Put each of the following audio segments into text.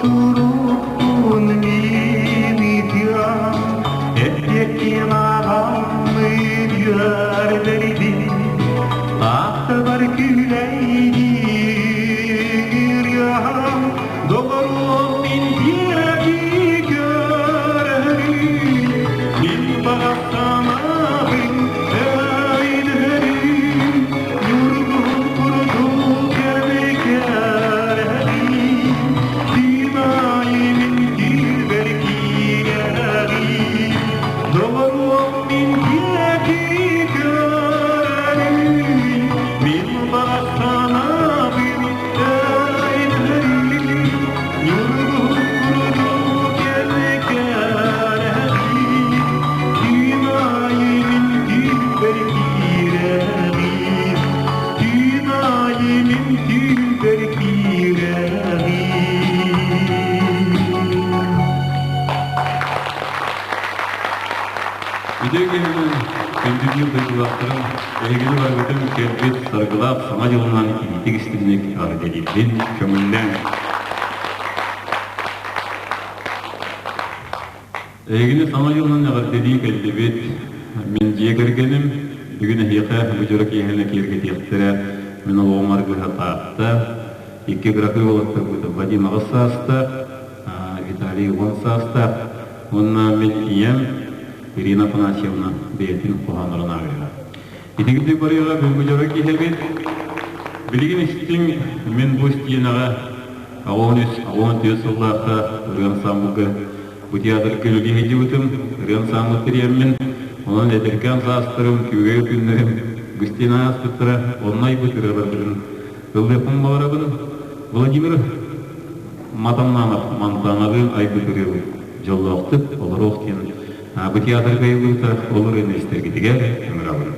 Сурукпун мин ытыам, эппиэттиэн ааҕаммын үөрдэрбин, Аттыбар күлэйдиир доҕоруом мин диэки көрөрүн, мин баҕа санаабын өйдөһөрүн, Ньургуһун курдук кэрэһин, Күн аайы мин түүлбэр киирэҕин, Доҕоруом мин диэки көрөрүн, Мин баҕа санаабын өйдөһөрүн, Ньургуһун курдук кэрэһин, Күн аайы мин түүлбэр киирэҕин, Түүн аайы мин түүлбэр киирэҕин. Үтүө киһинэн күндү биир дойдулаахтарым, эһигини барыгытын кэлбит саргылаах Саҥа дьылынан итиитик истиҥник эҕэрдэлиибин, көҥүллээҥ! Эһигини Саҥа дьылынан эҕэрдэлии кэллибит. Мин дьиэ кэргэним бүгүн эһиэхэ бу дьоро киэһэни киэргэтиэхтэрэ. Мин олоҕум аргыһа Таатта. Икки кыракый уолаттарбыт Вадим аҕыс саастаах, Виталий уон саастаах. Уонна мин ийэм Ирина Афанасьевна бэйэтин хоһооннорун ааҕыаҕа. Итигирдик барыаҕа бүгүҥҥү дьоро киэһэбит. Билигин истиҥ мин бу истиэнэҕэ 83, 84 сыллаахха ырыа ансаамбылга Бу театрга үлэлии сылдьыбытым, ырыам сааммыт тириэммин, онон эдэркээн саастарым, күөгэй күннэрим гостиная ааспыттара, онно айбыт ырыаларбытын ыллыахпын баҕарабын. Владимир Матаннанов Монтаналыын айбыт ырыабыт дьоллоохтук олоруох диэн бу театрга айыллыбыта, ол ырыаны истэргитигэр ыҥырабын.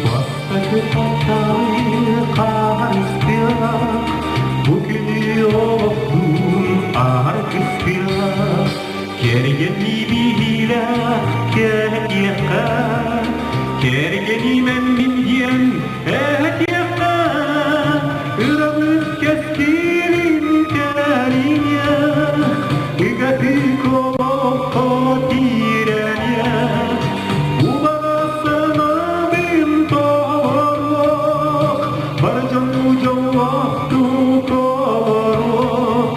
Бастакы тапталы хаһыстыах, бу күнү олохтуун аргыстыах, Кэргэнии биһиилээх кэһэтиэххэ, кэргэниимэн мин диэн этиэххэ, ырабыт кэскилин кэриниэх, ыгатык олоххо тирэниэх, убаҕас санаабын толоруох, бар дьону дьоллоохтук олоруох,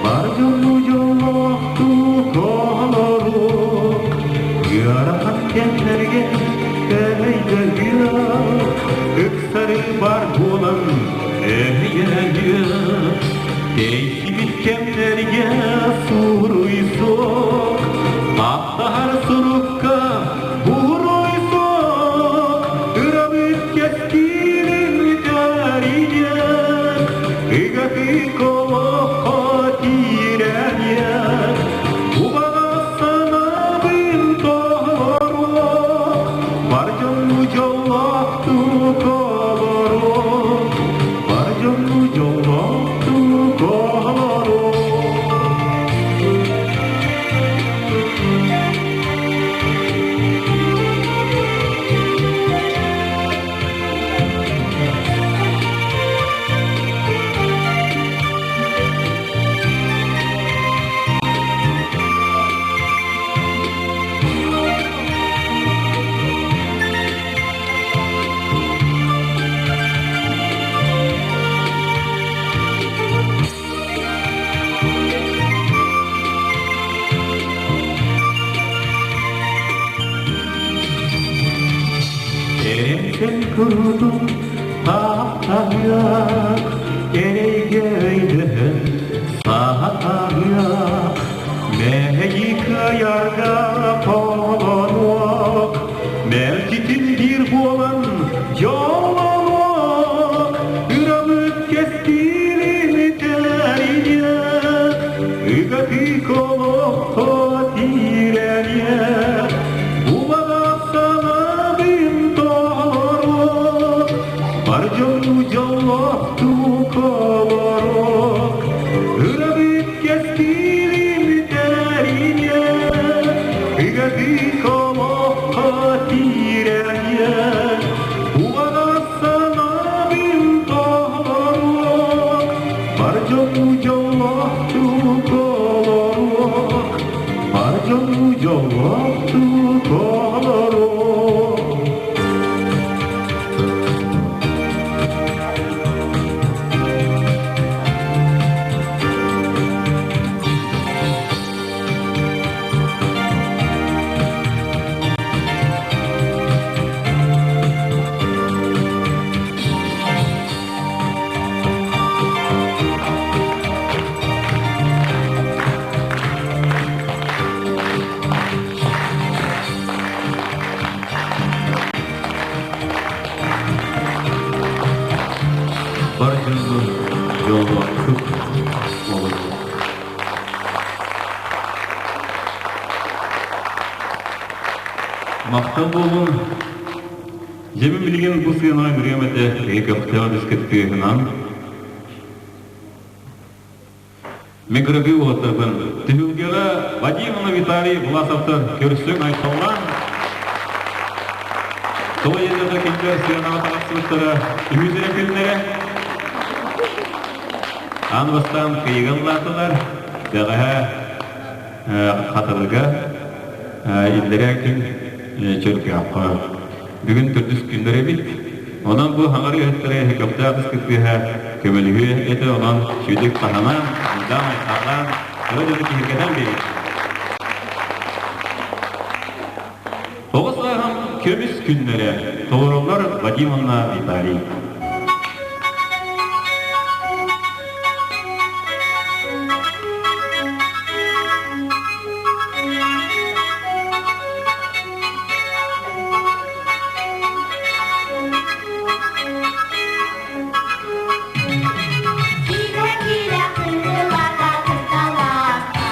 Бар дьону дьоллоохтук олоруох, ыарахан кэмнэргэ өйдөһүөх, ыксары бар буолан өйөһүөх, тэйсибит кэмнэргэ суруйсуох, таптаһар сурукка буруйсуох, ырабыт кэскилин тэрийиэх, Ыгатык олоххо киирэниэх, убаҕас санаабын толоруох, бар дьонну дьоллоохтук олоруох, бар дьонну дьоллоохтук олоруох. Эрэнсэн курутун таптаһыах, эрэйгэ өйдөһөн саатаһыах, мэһэйи кыайарга холонуох, мэлдьитин биир буолан дьоллонуох, ырабыт кэскилин тэриниэх, ыгатыы олоххо тирэниэх, убаҕас санаабын толоруох, Бар дьону дьоллоохтук олоруох, ырабыт кэскилин тэриниэ, ыгатык олоххо тирэниэ, убаҕас санаабын толоруох, бар дьону дьоллоохтук олоруох, бар дьону дьоллоохтук олоруох. Бар дьону дьоллоохтук олоруу. Махтал буолун. Дьэми билигин бу сыанаҕа ыҥырыам этэ эһи көхтөөх дискыттыыһынан. Мин кыракый уолаттарбын түһүлгэҕэ Вадим уонна Виталий Власовтар көрсөн айхаллаан Тоҕо диэтэххэ кинилэр сыанаҕа таҕыстыбыттара үһүс эрэ күннэрэ. Аан бастаан кыйыга ыллаатылар, бэҕэһээ Хатылыга, иллэрээ күн Чөркөөххө. Бүгүн төрдүс күннэр эбит. Онон бу хаҥар үөһэттэрэ көхтөөх ыскытыыһа көмөлөһүө этэ, онон сүүдүк таһынан, мыдаан айхаллаан, кыра дьону киһиргэтэн биэрин. Оҕо сааһым көмүс күннэрэ толороллор Вадим уонна Виталий. Киирэ-киирэ кырылата кырдалаата,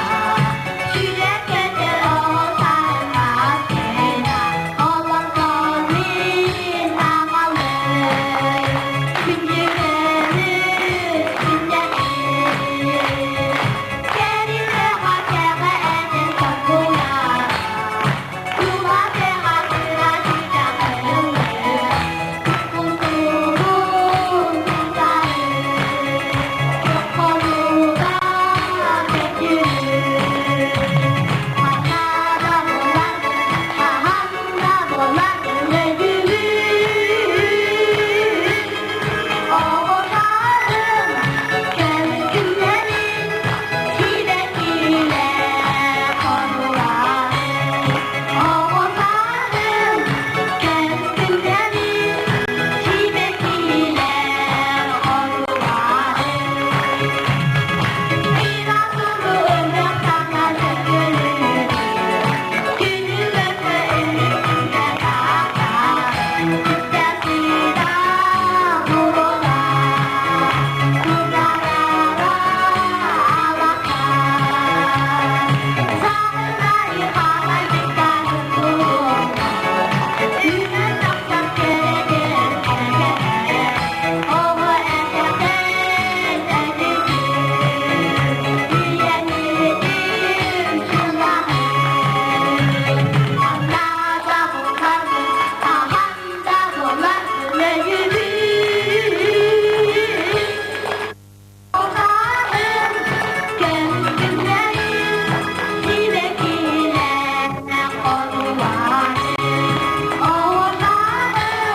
Сүүрэ-көтө оҕо саҥа сына, Олоҥхо мин аҕалыы, Күндү көмүс күннэри. Кэриҥэҕэ кэҕэ этин сокуйара, Тула-тыга кыра сүтэ кырыллыы, Кутуругун тутары, Хонууга көтүрүү. Ханна да булардын, хаһан да булардын өйдүүр. Оҕо сааһым көмүс күннэрин сибэккилэр хонууларын. Оҕо сааһым көмүс күннэрин сибэккилэр хонууларын. Bir asılı ömür sana dökülür. Günü öte üstünde takar. Kıskasıyla vurula. Kızarara alakar. Sarıları kalaycıklar tutulur. Üne taksak gerekir erkek. Oğlu erkekten edilir. Üyenilir şılahı. Anna da bulardı, ahan da bulardı ne yürü. Ozanım kömürlerim, sivekiler korular. Ozanım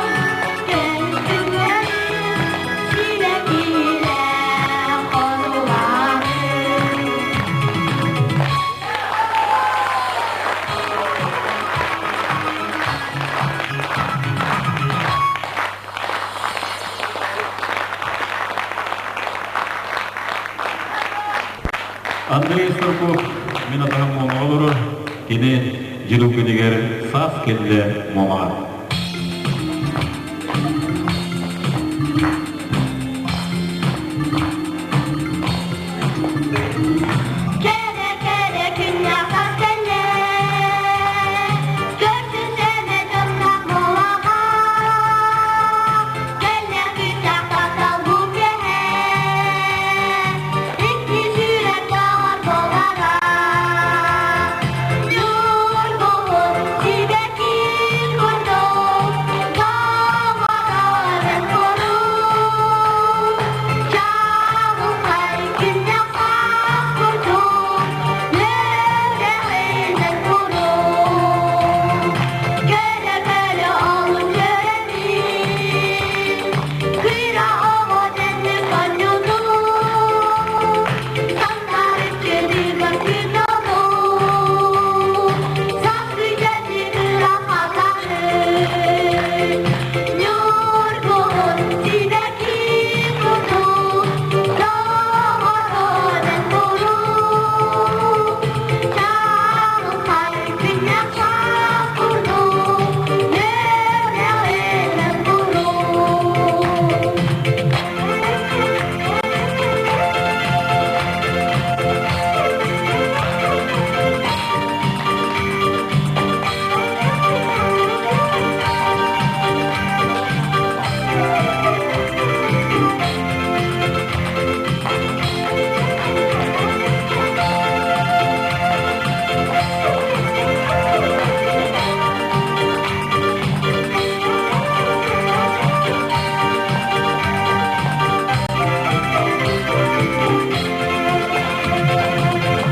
kömürlerim, sivekiler korular. Андрей Старков мин атаһым Муомаҕа олорор, кини дьыл күнүгэр саас кэллэ Муомаҕа. Kere kere günler sas kelle, Görsün sene dönmem olağa. Kelle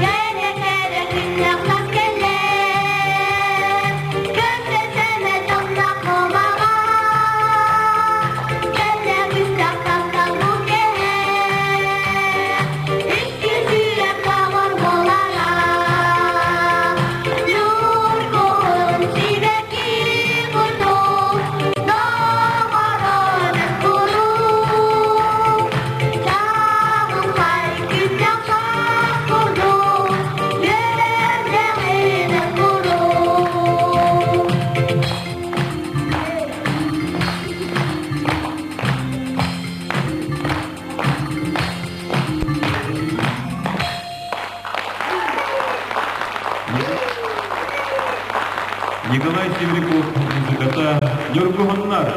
Кэрэ кэрэ күннэх тас кэллэр, Көмсөтөмө дьонно кумаҕа. Кэллэ күннэх таптал бу кэһэ, Икки сүрэх баҕар буолара. Ньургуһун сибэкки курдук, Доҕорун куруук. Чаҕылхай күннэх саас курдук, Үөрдэҕинэ куруук. Николай Сибиряков музыката Ньургуһуннар.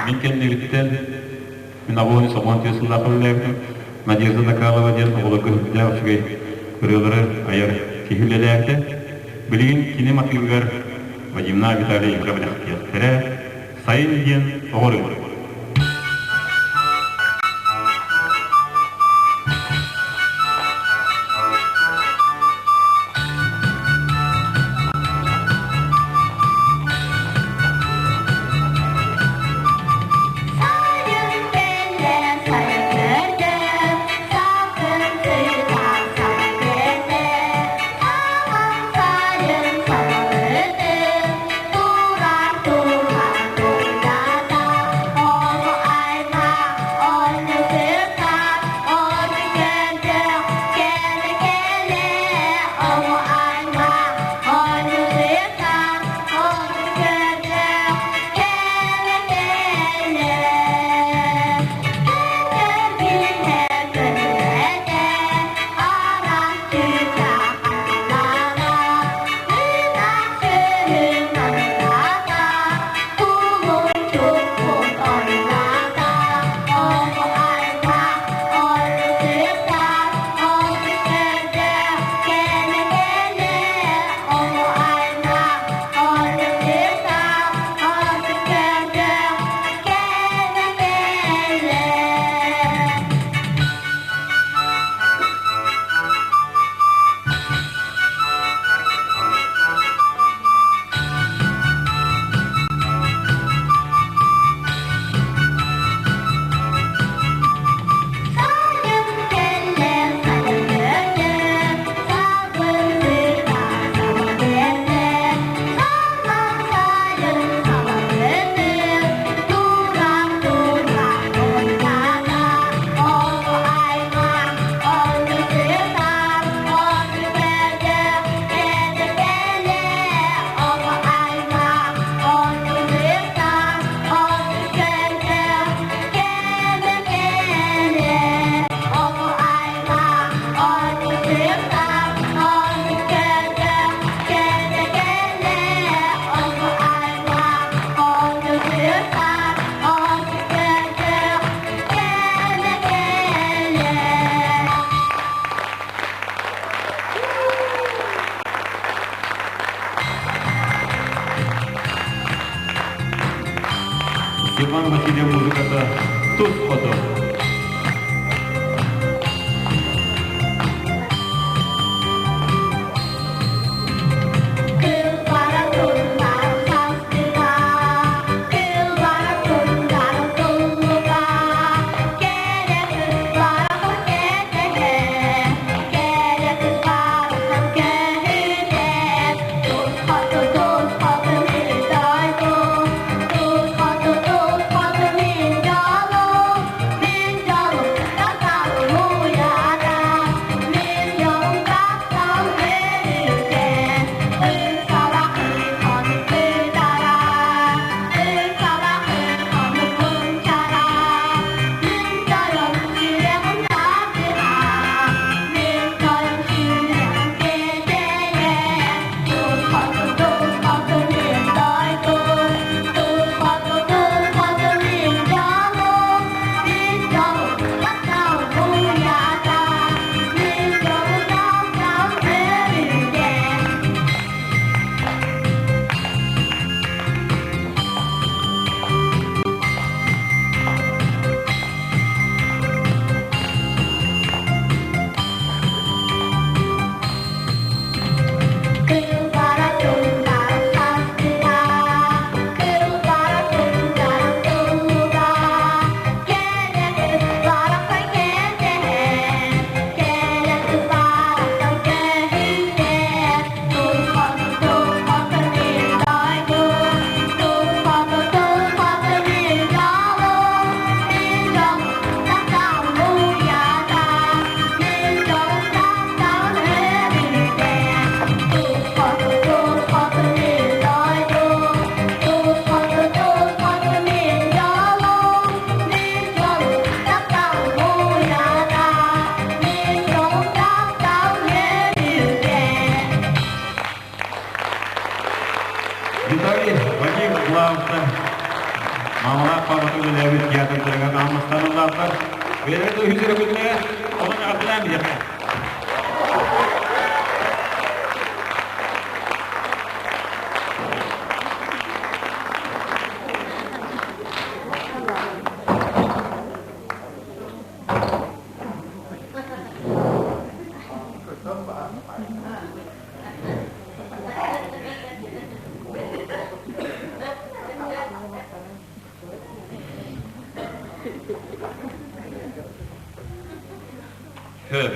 Мин кэннибиттэн мин оҕуһун соҕуон түө сыллаах үлэлээбитим. Надежда Накалова диэн оҕолорго үрдээх үчүгэй ырыалары айар киһи үлэлээбитэ. Билигин кини матыыбыгар Вадимна Виталий Егоров бэлэхтиэхтэрэ Сайын диэн оҕо ырыата. Сайын кэллэ, сайын көрдө, салгын сыта саҥа кэллэ. Аҕам сайын салалыты, турар турар турдата, оҕо аймах ону сыта, ону көрдө, кэлэ кэлэ, оҕо аймах ону сыта, ону көрдө, кэлэ кэлэ. Көтөр билэ көрүлэтэ, араас чыычаах атылана, ынах сүрүн манылата, кулун чуппут ойулата, оҕо аймах ону сыта, ону көрдө, кэлэ кэлэ, оҕо аймах ону сыта, ону көрдө, кэлэ кэлэ. Сайын кэллэ, сайын көрдө, салгын сыта саба биэрдэ. Саллаҥ сайын салалыты, турар турар ойдата. Оҕо аймах ону сытар, ону көрдө, кэлэ кэлэ. Оҕо аймах ону сытар, ону көрдө, кэлэ кэлэ. Оҕо аймах ону сытар, ону көрдө, кэлэ кэлэ. Оҕо аймах ону сытар, ону көрдө, кэлэ кэлэ. Степан Васильев музыката Тус хоту. Кыл бара турдар састыга, кыл бара турдар туллуга, кэрэ кыз барахсан кэтэһэ, кэрэ кыз барахсан көһүтэр. Тус хоту, тус хоту мин дойдум, тус хоту, тус хоту мин дьолум, мин Маамалаах паапата үлэлээбит театрдарыгар ааммастаан ыллаахтар. Бэйэлэрэ да үһүс эрэ күннэрэ, онон эҕэрдэлээн биһиэхэ.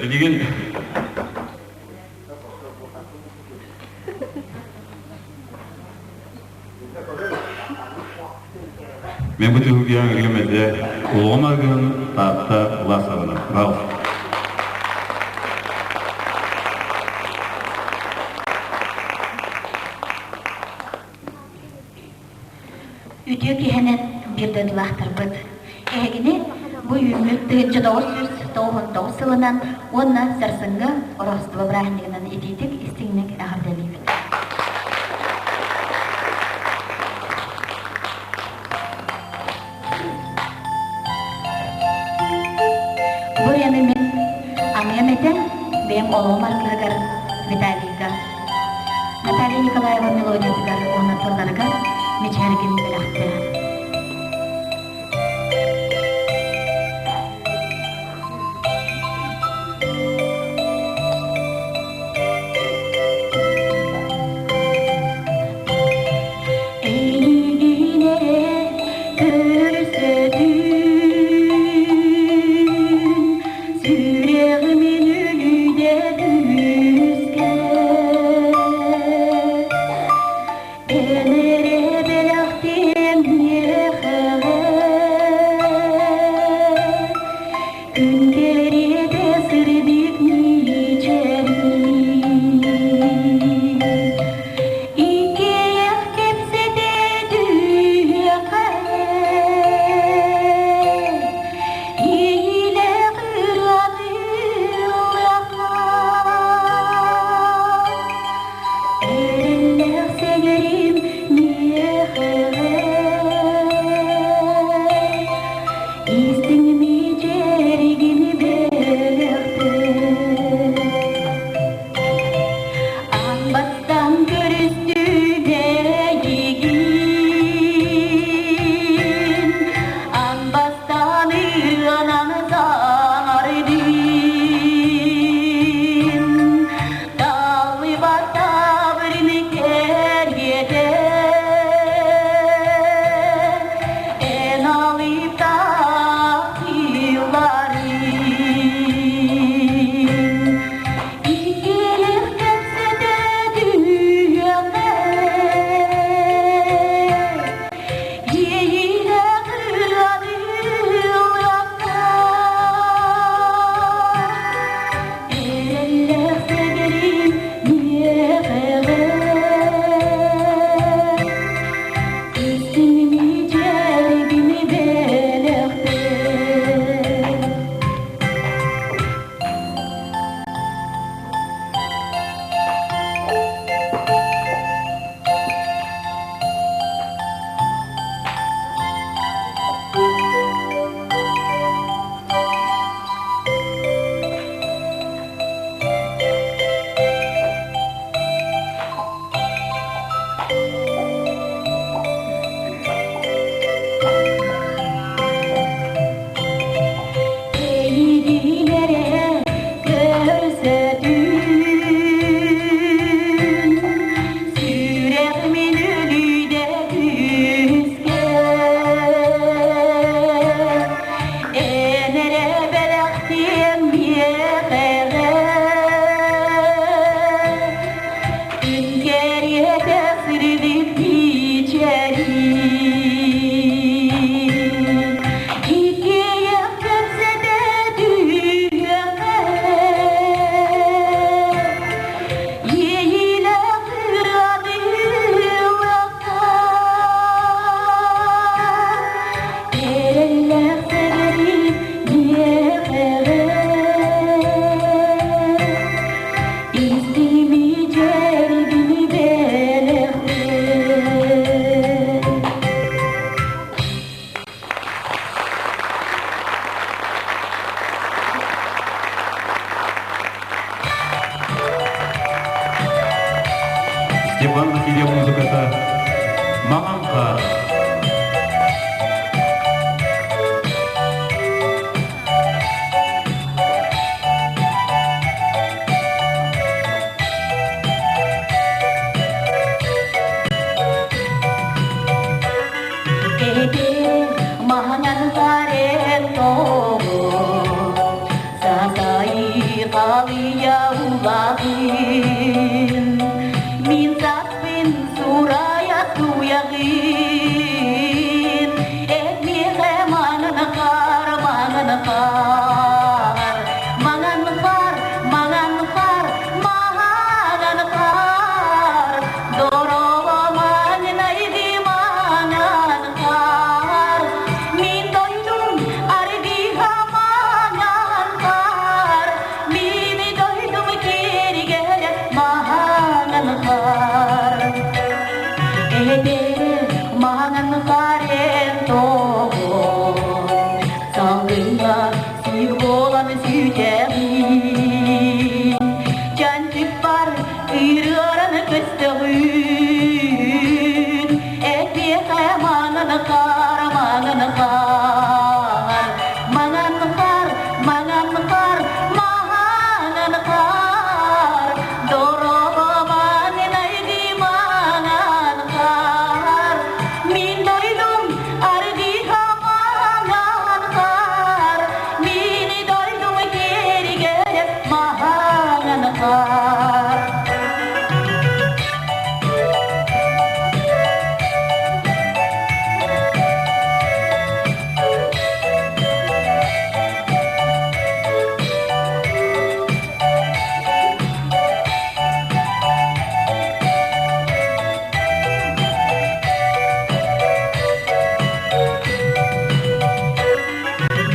Билигин Мен бу түһүлгэҕэ ырыам этэ Улаҕан аргыһын Таатта Власовна. Пожалуйста. Үтүө киһинэн биир дойдулаахтарбыт. Эһигини бу үүммүт 1999 сылынан уонна сарсыҥҥы Ороһуспула бырааһынньыгынан итиитик истиҥник эҕэрдэлиибит. Бу ырыаны мин аныам этэ бэйэм олоҕум аргыһыгар Виталийга. Наталья Николаева мелодиятыгар уонна тылларыгар мичээргин бэлэхтээ. Эйигин эрэ көрсөтүн сүрэҕимин үлүйдэ күүскэ Эн эрэ бэлэхтиэм миэхэҕэ Күн кэриэтэ сырдык мичээрин Иккиэх кэпсэтэ түһүөххэ Иэйиилээх ырыалыахха Эрэллээх сэгэрим миэхэҕэ Истиҥ мичээригин бэлэхтээ Аан бастаан көрүстүм эйигин Аан бастаан ырыанан саҥардым Таллыбатабырын кэриэтэ Эн алыптаах тылларыҥ Иккиэх кэпсэтэ түһүөххэ Иэйиилээх ырыалыахха Эрэллээх сэгэрим миэхэҕэ Истиҥ мичээргин бэлэхтээ.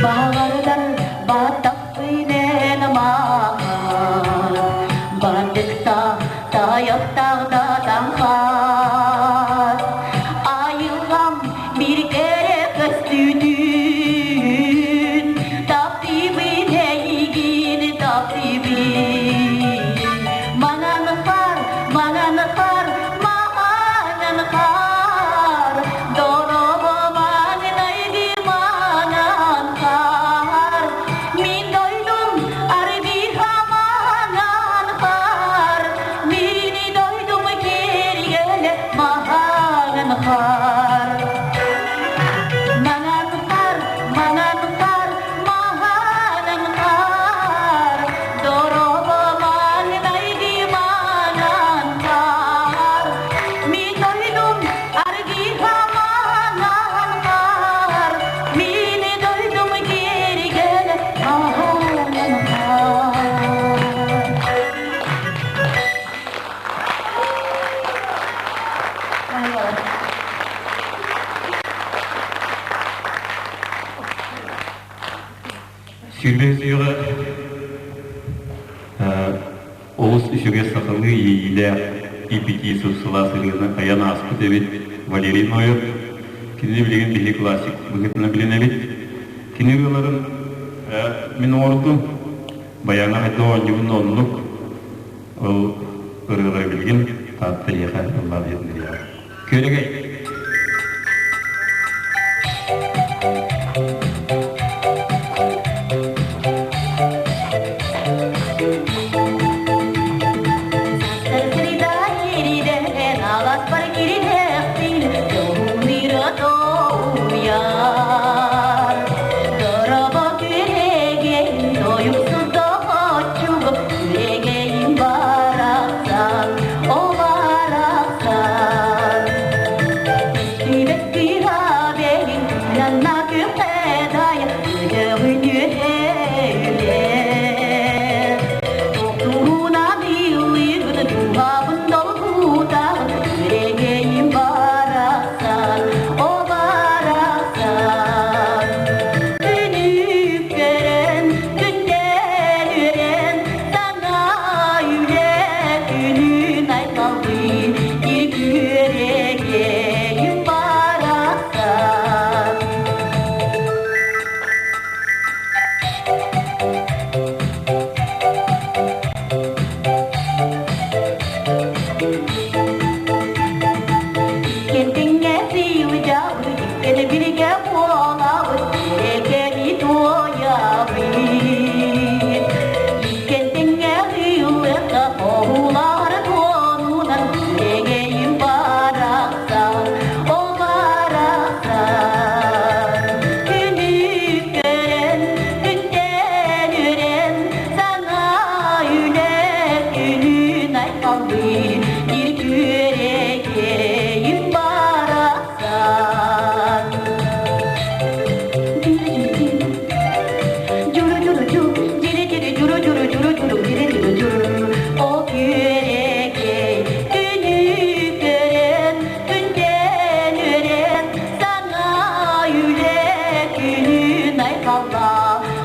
Баҕардар баттахпын махан, бандыкта тайахтаах да таҥхат. Айылҕам биир кэрэ көстүүтүн, таптыыбын эйигин, таптыыбын. Манан хаар, манан хаар, манан хаар, дорообо маҥнайгы манан хаар. Мин дойдум аргыһа манан хаар, мин дойдум киэргэлэ маһаҥан хаар. Манан хаар, манан хаар, маһанан хаар, дорообо маҥнайгы манан хаар. Мин дойдум аргыһа манан хаар, мин дойдум киэргэлэ маһанан хаар. Сүрүн олус үчүгэй сахалыы иэйиилээх ип-итии сып-сылаас ырыаны айан ааспыт эбит Валерий Ноев. Кинини билигин биһиги классик быһыытынан билинэбит. Кини ырыаларын мин оҥордум. Баяҥа хайдах оонньуубун оннук. Ол ырыалары билигин Таатта эйиэхэ ыллаан иһитиннэриэҕэ. Күөрэгэй! Барахсан, о барахсан. Барахсан, о барахсан. Күнүккэрэн, күндэн үөрэн, саҥа үлэ күнүн айхаллыы, күөрэгейим барахсан. Кентиҥҥэ сыылдьабыт, кэлбиргэ буолабыт, күрэкэни туойабыт. Кентиҥҥэ ыылыахха хоһулар туонунан күрэгэйим барахсан, о барахсан. Күнү көрөн, күнтэн үрэн, саҥа үлэ күнүн айхаллыы, Бір күрегейім барахсан. О күөрэгэй күнү көрөн, күнтэн үрэн, саҥа үлэ күнүн айхалла.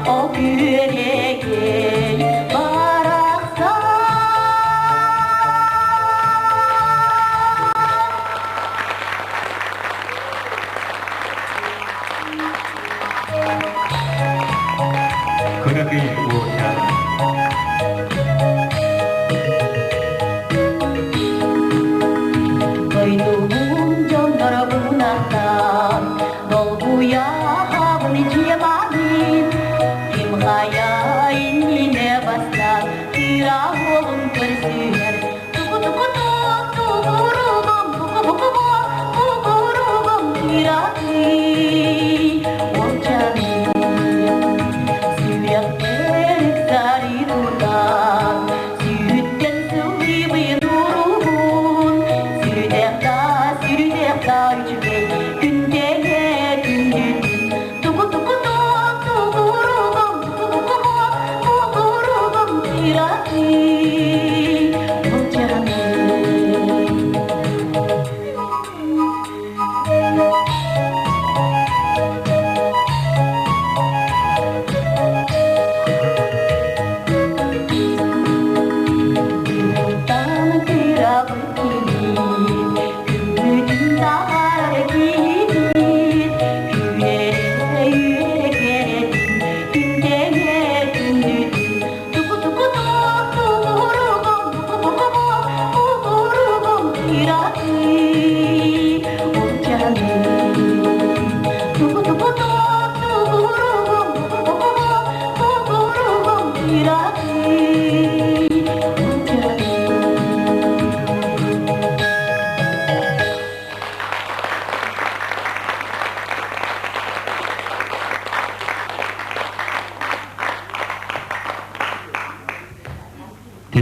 О күөрэгэй барахсан. Кыракый уолчаан. Дойдубун дьоннорбун ахтан, долгуйаҕабын дьиэлаабын, ким хайа иннинэ бастаан, кыра уолун көрсүһэр. Туку-туку-тук, тугуругум, буку-буку-бу, бугуругум кыракый уолчаным. Сүрэхпэр ыксары тутан, сүүттэн сыллыыбын уруһун, сүрдээх да, сүрдээх да үчүгэй күндэйэ күндүтүн. Тугу-тугу-тук, тугуругум, тугу-буку-бу, бугуругум кыракый уолчаным.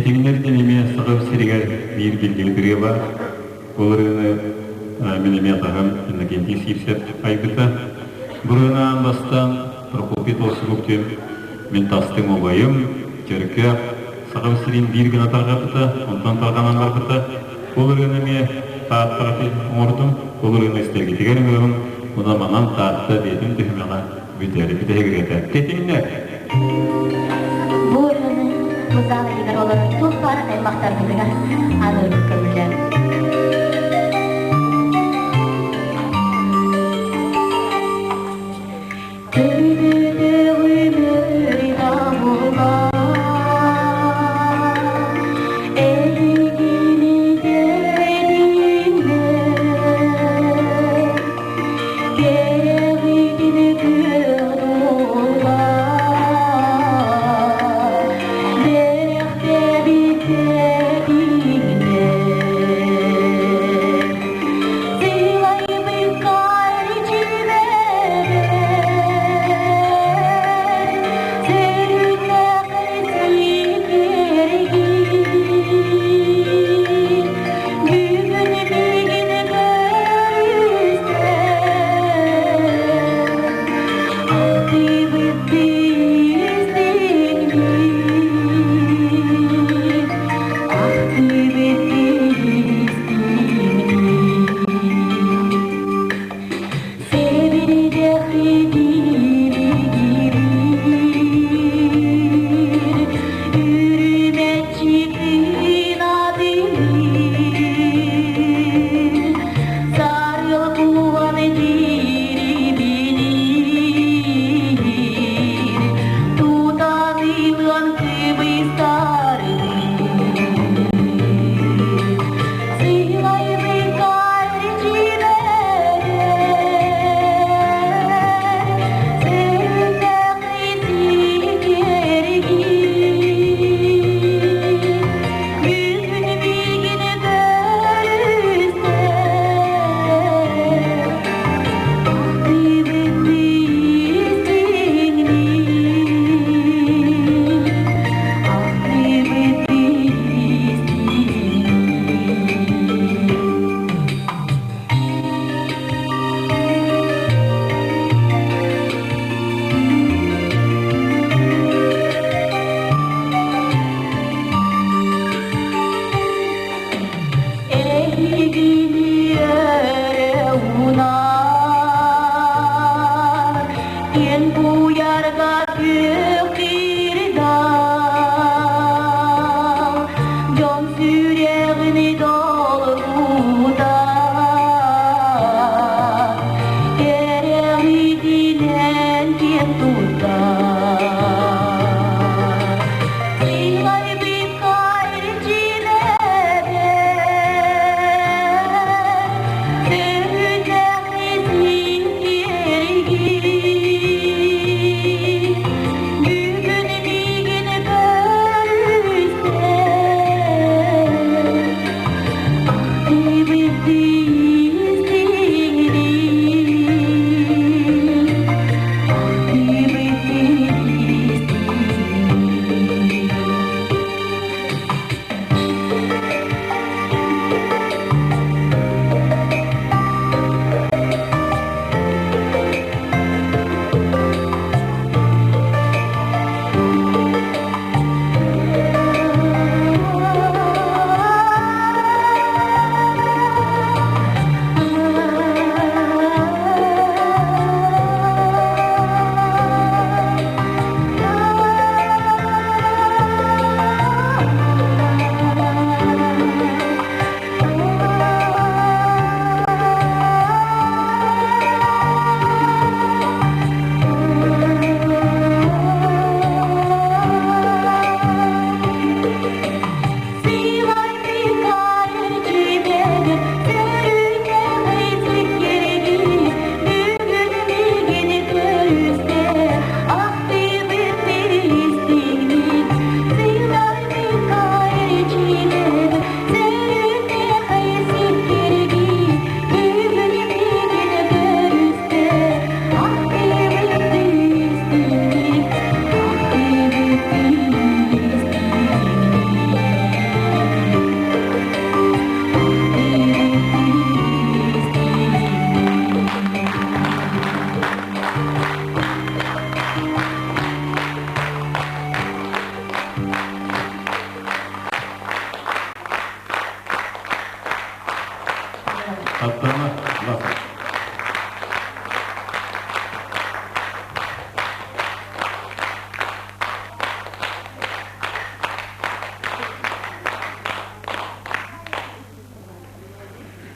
Тэтиҥнэр диэн эмиэ Саха сиригэр биир биллибит ырыа баар. Ол ырыаны мин эмиэ атаһым Иннокентий Сивцев айбыта. Бу ырыаны аан бастаан Прокопий Толстуков диэн мин тастыҥ убайым, Чөркөөх Саха сирин биир гына тарҕаппыта, онтон тарҕанан барбыта. Ол ырыаны эмиэ Тааттаҕа оҥордум. Ол ырыаны истэргитигэр ыҥырабын. Онон манан Таатта бэйэтин түһүмэҕэ бүтэр. Бүтэһик ырыата. Тэтиҥнэр! Бу ырыаны бу зал иһигэр олорор туох баар аймахтарбытыгар аныырбыт көҥүллээх.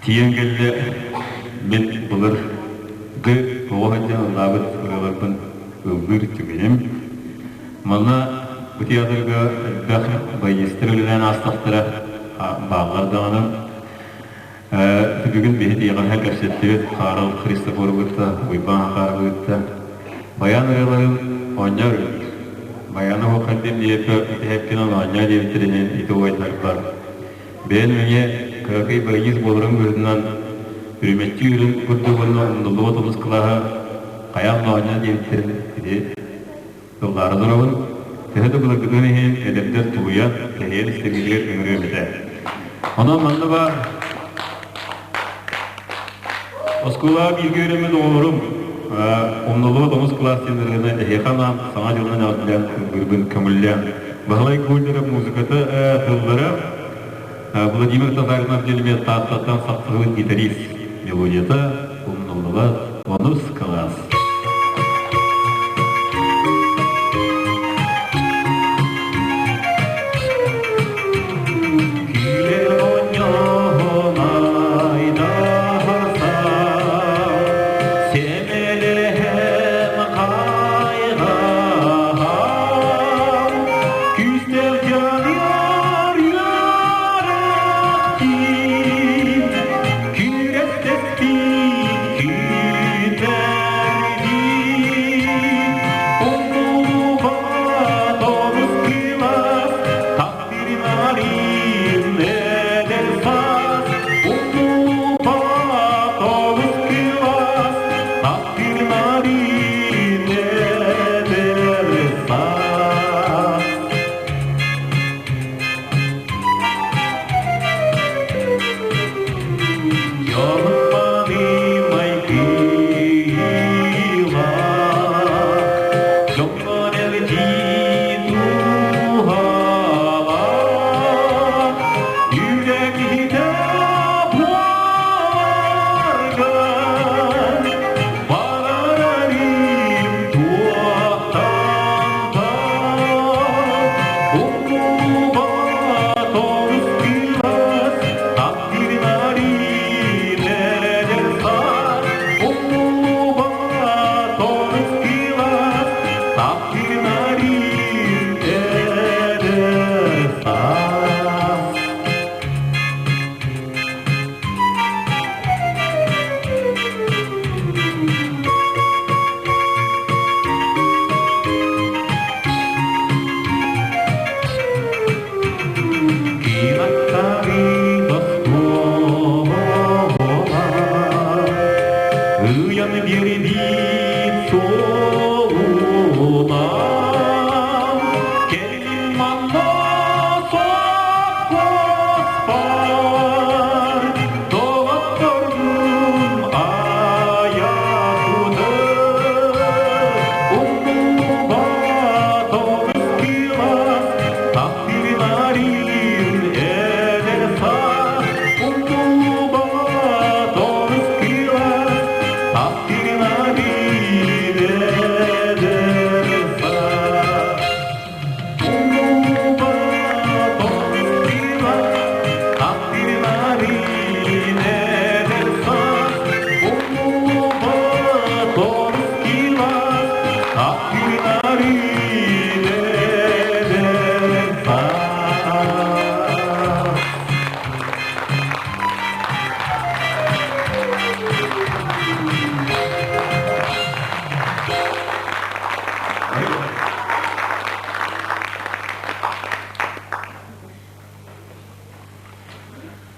Тиийэн кэллэ мин былыргы оҕо сылдьан ыллаабыт ырыаларбын ыллыыр түгэним. Манна бу театрга элбэх баянистар үлэлээн аастахтара бааллар даҕаны. Бүгүн биһи тиэҕэһэ кэпсэттибит Карл Христофору кытта, Уйбаан Хахаровы кытта. Баян ырыаларын оонньоор ыллыыр. Баяны оһуохайдыым диэппэ итэһэппинэн оонньоо диэбиттэринэн ити убайдарбар. Бэйэм эмиэ кыракый баянист буоларым быһыытынан үрүмэччи үрүҥ курдук уонна умнуллубат олус кылааһа хайаан да оонньоо диэбиттэрин ити Ыллаары олоробун. Төһө да былыргытын иһин эдэрдэр тулуйан, тэһийэн истэргитигэр ыҥырыам этэ. Онон манна баар оскуолаҕа бииргэ үөрэммит оҕолорум умнуллубат омус кылаас диэн ырыаны эһиэхэ анаан Саҥа дьылынан эҕэрдэлээн ыллыырбын көҥүллээн Баһылай Гольдеров музыката тыллара Владимир Татаринов диэн эмиэ Тааттаттан сахсаһыт гитарист мелодията умнуллубат онус кылаас.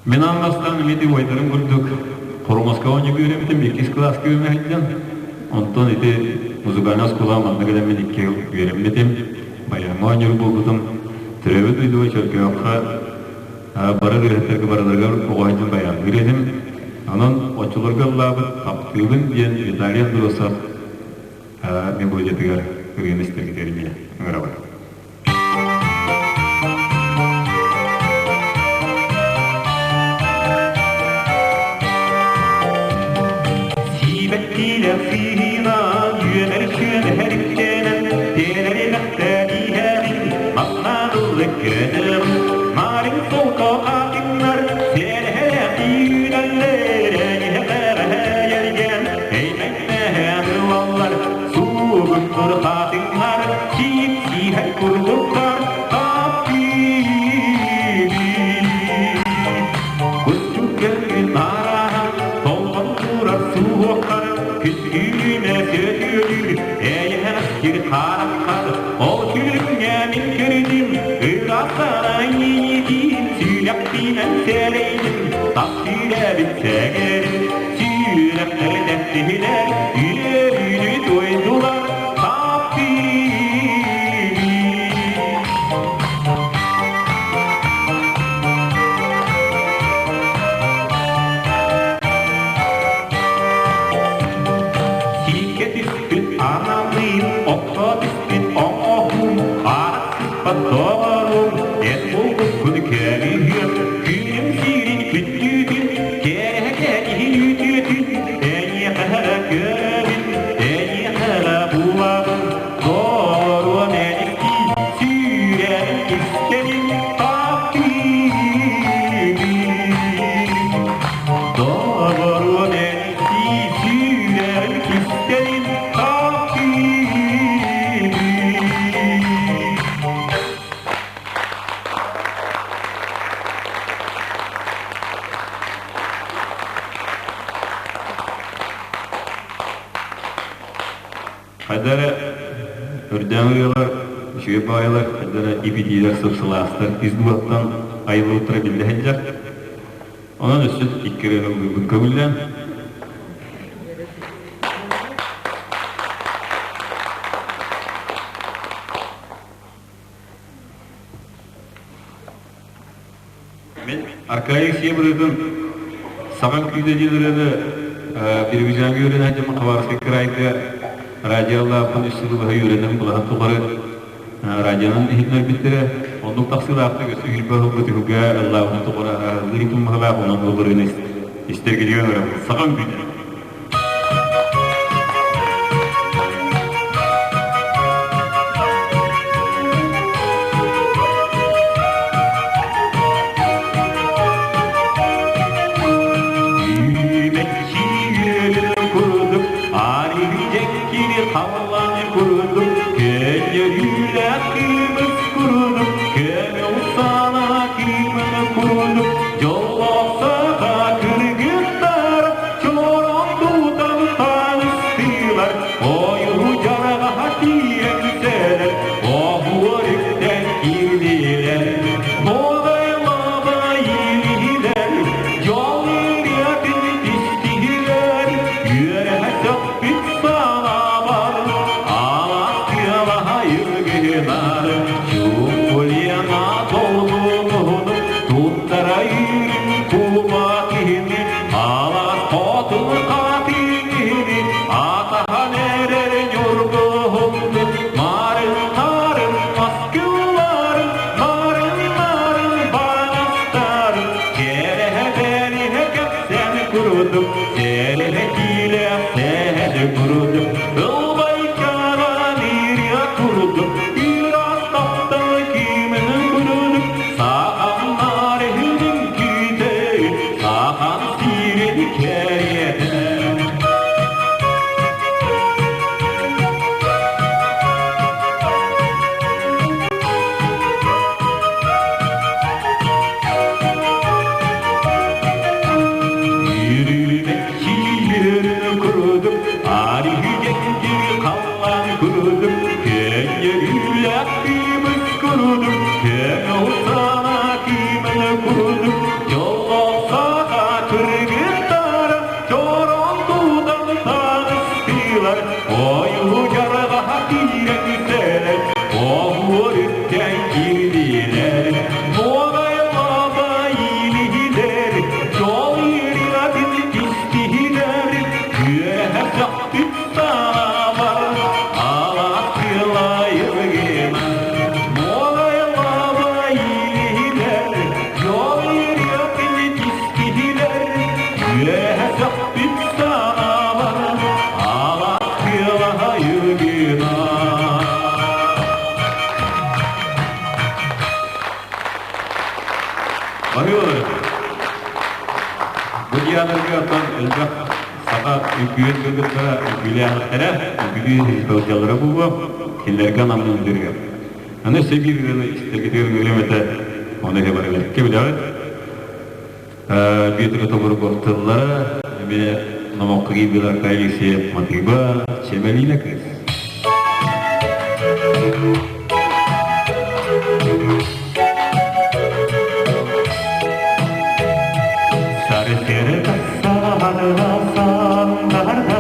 Мин аан бастаан эмиэ убайдарым курдук Хоромоскоҕа оонньууга үөрэммитим, иккис кылааска үөрэнэ сылдьан. Онтон ити музыкальнай оскуолаҕа манна кэлэммин икки сыл үөрэммитим, баяҥҥа оонньуур буолбутум. Төрөөбүт дойдуга Чөркөөххө бары ырыаһыттарга барыларыгар оҕо сылдьан баянныыр этим. Онон оччолорго ыллаабыт Таптыыбын диэн Виталий Андросов мелодиятыгар ырыаны истэргитигэр эмиэ ыҥырабын. Сиибэттиилэр сыыһыынан үөнэр сүөнэһэр үктэнэн тиэлэри мэхтээнииһэҕин маннаан ыллык көнөҕүн Маарыҥ солко хаатыҥнар сиэлэһэлээх үүнэллэр. киһилэр үөрүүнү туойдулар таптыыбын. Сииккэ түспүт аналыын, окко түспүт оҥоһуум, арахсыспат доҕорум, эн буолбуккун көмүһүөм, күнүм сирин күндүтүн, кэрэһэ кэриһин үтүөтүн, эйиэхэ эрэ көрөбүн, эйиэхэ эрэ булабын, доҕоруом эдиктии, сүрэҕим кистэлин таптыыбын. Доҕоруом эдиктии, сүрэҕим кистэлин таптыыбын. Хайдара өрдөөн ырыалар, үчүгэй баайылар, хайдара ипитиилэр сып-сылаастар ис дууһаттан айыллыбыттара биллэ сылдьар. Онон өссө икки ырыаны ыллыырбын көҥүллээн. Мин Аркадий Алексеев ырыатын Саҥа күүтэ диэн ырыаны Биробиджаҥҥа үөрэнэ сылдьаммын Хабаровскай кыраайга радиолаахпын үс сылы быһа үөрэнэн былаһын тухары радионан иһитиннэрбиттэрэ. Оннук тахсыылаахтык өссө үһүлбэ ылбыт үһүгэ ыллаабытын тухары ыллыы туммаһылаах онон ол ырыаны истэргитигэр ыҥырабын. Саҥа үҥкүүтэ. Курдук, арыгы халлааны курдук, көннөрүүлээх кыымыс курдук, көмө сана кыымын курдук, дьоллоох саха кыргыттар чороон тутан таҥастыылар, ойуу дьарҕаһа тиийэн сэлэр, оһуор үктэн киирдилэр. Нуоҕай-лаба иилиһилэр, дьол ырыатын истиһилэр, үөрэһэ сөхпүт санаабар, алаас тыалаһа йыргыһынар, чуукулена долгунуһун туттара үүрүн куба киһини, алаас хотун хатыҥ атаһан эрэр ньургуһунну, марын-марын маскылларын, марын-марын баҕастарын, кэрэһэ-бэриһэ кэпсээн курдук, сэлэһэ киилээх сэһэни курдук, ылбайкаҕа ырыа курдук, ыраас таптал киимин курдук, сахан иһин күүтэ, сахан сирин кэриэтэ. Yürümek kurdum, Arihiyettir kallan kurdum, Köyürler kıymız kurdum, Köy sana kıymını kurdum, Yol olsa da kırgıtlara, Çoron tutan tanıştılar, Oyu yarğa direnseler, Oğurken girdiler, Moray baba iyililer, Yol yeriadin istihiler, Gühe çaktı sağlar, Alattılar yılgına. Moray baba iyililer, Yol yeriadin istihiler, Gühe çaktı sağlar, Alattılar yılgına. Барыылар. Бу дианарга оттон элбэх саха үҥкүүһүт кыргыттара үҥкүүлээхтэрэ, үҥкүүлүү сылдьаллара буолуо, кинилэргэ анаммын үндүрүгэр. Аны өссө биир ырыаны истэргитигэр ыҥырыам этэ, ону эһэ барыларга билэҕит. Бүөтүрэ тобургов тыллара, эмиэ номоххо киирбит Аркадий Алексеев матыыба, Чэмэлиинэ кыыс. Сарсыарда саҕалана сандарда.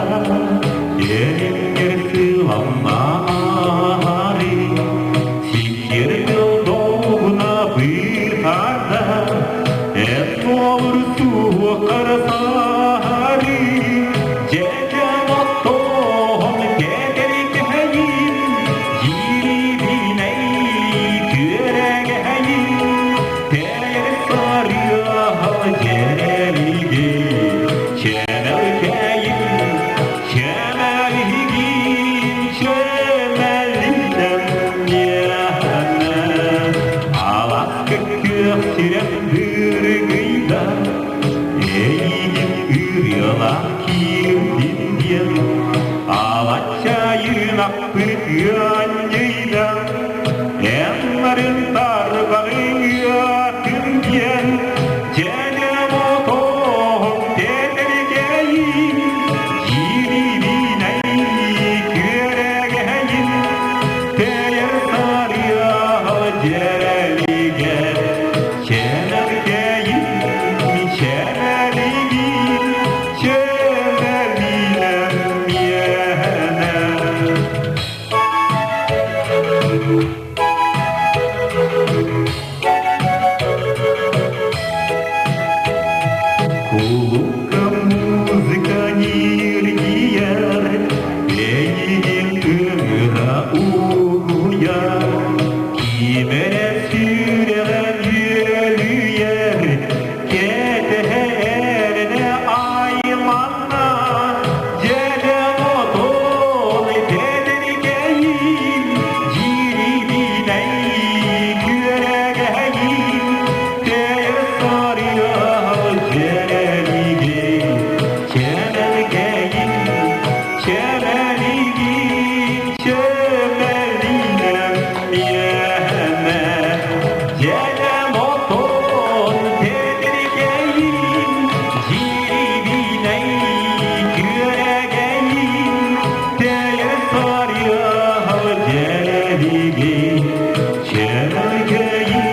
чэмэлинэн миэхэнэ Аласка күөх сирэм дыргыйда Эйигин ырыалаах киирдин диэн Алаччайын аппыт ыанньыйда Эн нарын тарбаҕыҥ ыатын диэн Дьэдэм отоһум тэтэргэйин Киирибинэй күөрэгэйин Тэйэр сарыал дьэрэлигэ Чэмэлкэйин чэмэлигин Чэмэлинэн миэнэ. Кулукка музыка ньиргийэр, эйигин ыҥыра угуйар, ким эрэ сүрэҕэ үөлүйэр, кэтэһэ эрэнэ айманна, дьэдьэн отон тэтэркэйин, дьирибинэй күөрэгэйин, тэйэр сарыал дьэрэлигин, чэмэлкэйин, чэмэлигин, чэмэлинэн миэнэ. Дьэдьэн отон тэтэркэйин, дьирибинэй күөрэгэйин, тэйэр сарыал дьэрэлигин, чэмэлкэйин,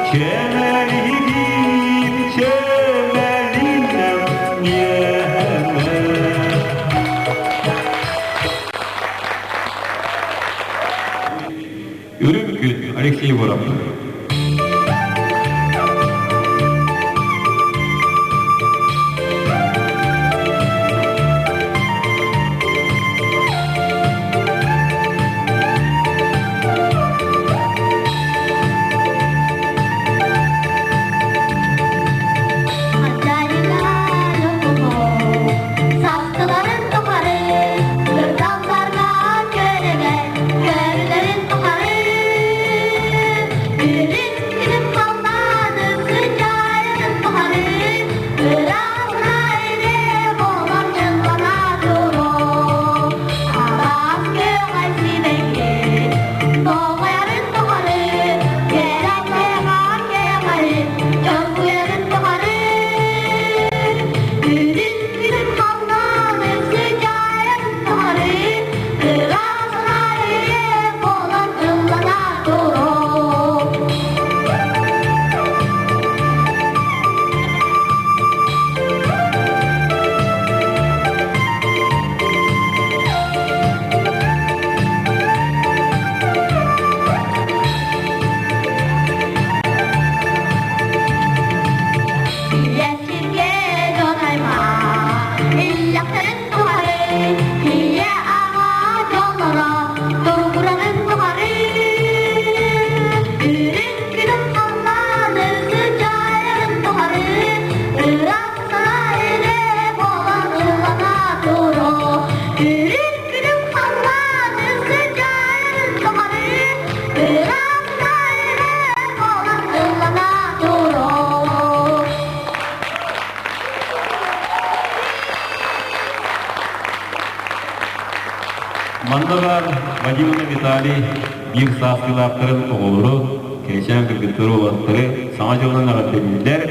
чэмэлигин, чэмэлинэн миэнэ. Үрүҥ күн Алексей Егоров. Састыларын тухары, кырдалларга көрөгө, көрүлэрин тухары, Үрүҥ күнүм халлааным сыдьаайарын тухары, ыраахна илэ буолан дьыллана туруо. Араас күөҕэ сибэкки, тоҕойорун тухары, кэрэ кэҕэ чоргуйарын тухары, Үрүҥ күнүм халлааным сыдьаайарын тухары, ыраахна илэ буолан ыллана туруо. Илэ сиргэ дьон аймах, иллэхтэрин тухары, ийэ аҕа дьоллоро туругурарын тухары. Үрүҥ күнүм халлааны сыдьаайарын тухары, ыраас санаа илэ буолан ыллана туруо. Үрүҥ күнүм халлааны сыдьаайарын тухары, ыраас санаа илэ буолан ыллана туруо. Манна баар Вадимовна Виталий биир сааскылаахтарын оҕолору, кэчээн кыргыттары уолаттары Саҥа дьылынан эҕэрдэлииллэр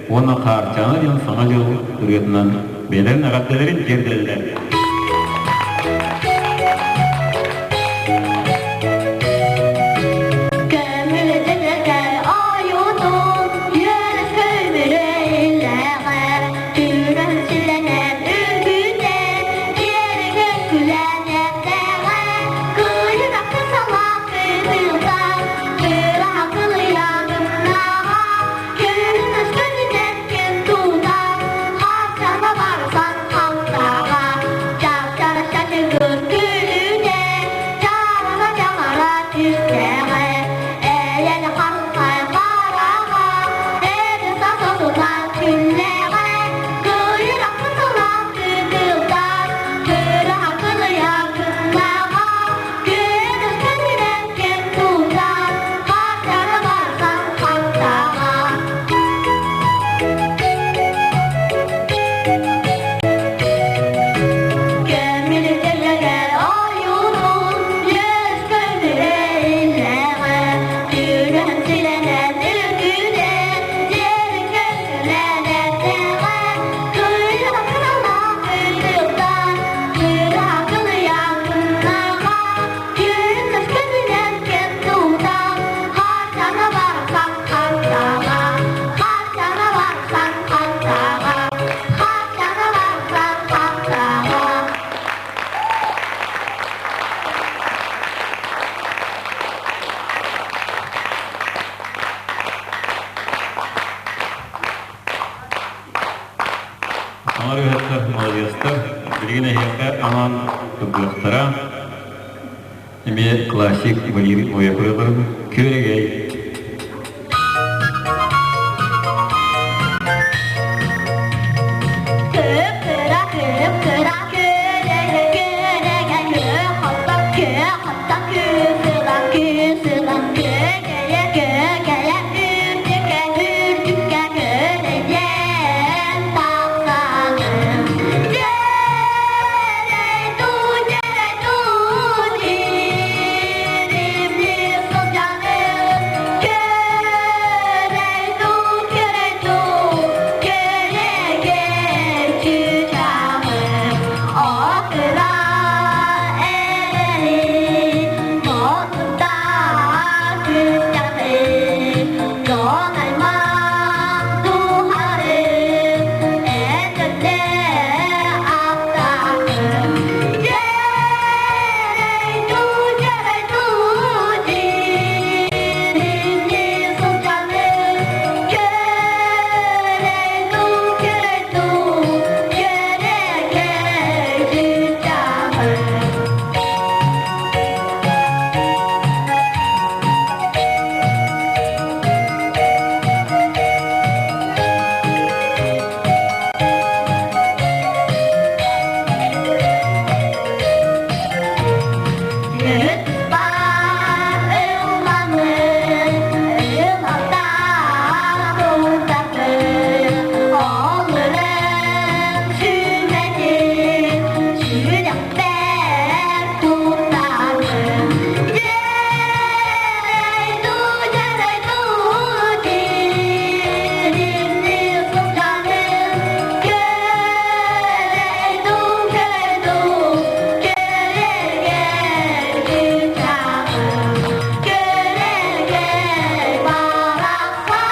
уонна Хаарчаана диэн Саҥа дьыл ырыатынан бэйэлэрин эҕэрдэлэрин тиэрдэллэр. Көмүлүтэ ойуутун үөрэ көмүлэ Түүрэн силэнэн үргүтэ, киэригэн күлэн эрдэҕэ, Кыйын акы салаах кыылта, кыраһа кылыйа гыннаҕа, Күрүн өскөнүнэн ким тута, хачана барсан халтаҕа. анаан ыллыахтара. Эмиэ классик Валерий Ноев ырыаларын Күөрэгэй. Кып-кыра, кып-кыра, күөрэгэй, күөрэгэй, күөх отто, күөх отто, күн сылан, күн сылан, күөгэйэ, күөгэйэ, үрдүккэ, үрдүккэ күөрэйэн тахсаҕын. Дьэрэй дуу, дьэрэй дуу, диримнии сылдьаҕын. Күөрэй дуу, күөрэй дуу, күөрэгэй чыычааҕым. Окура эрэри, модуттаах күстэҕин, дьон аймах дууһарын эдэрдэ аптаахын. Дьэрэй дуу, дьэрэй дуу, дьиримнии сылдьаҥын, күөрэй дуу, күөрэй дуу, күөрэгэй чыычааҕым. Ыппар ылламыр, ылаттаах курдаты, Олорон сүмэтин сүрэхпэр тутабын. Дьэрэй дуу, дьэрэй дуу, диримнии сылдьаҕын, Күөрэй дуу, күөрэй дуу, күөрэгэй чыычааҕым, күөрэгэй барахсан.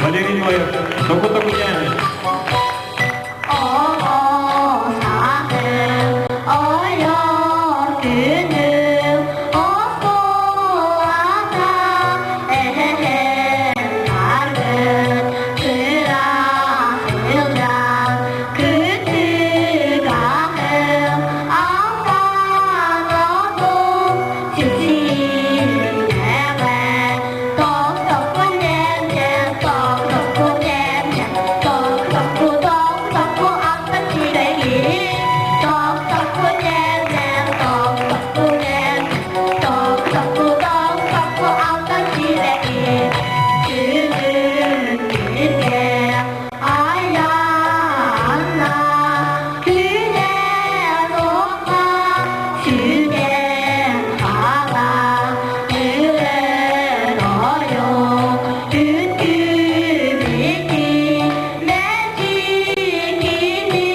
Валерий Ноев, Току-току-няня. Оҕо сааһым, ойор күнүм, оскуолата эһэм баргыт, кыра сылдьан күтүк аһым, алтан отум сипсиинэҕэ, ток-токку нэмнэм, ток-токку нэмнэм, ток-токку, ток-токку алтан сибэги, ток-токку нэмнэм, ток-токку нэмнэм, ток-токку, ток-токку алтан сибэги. Күнүм күнүгэ айанна, күнэн окка сүтэн хаалар, өлөр ойох үткүбүти мэлдьи кини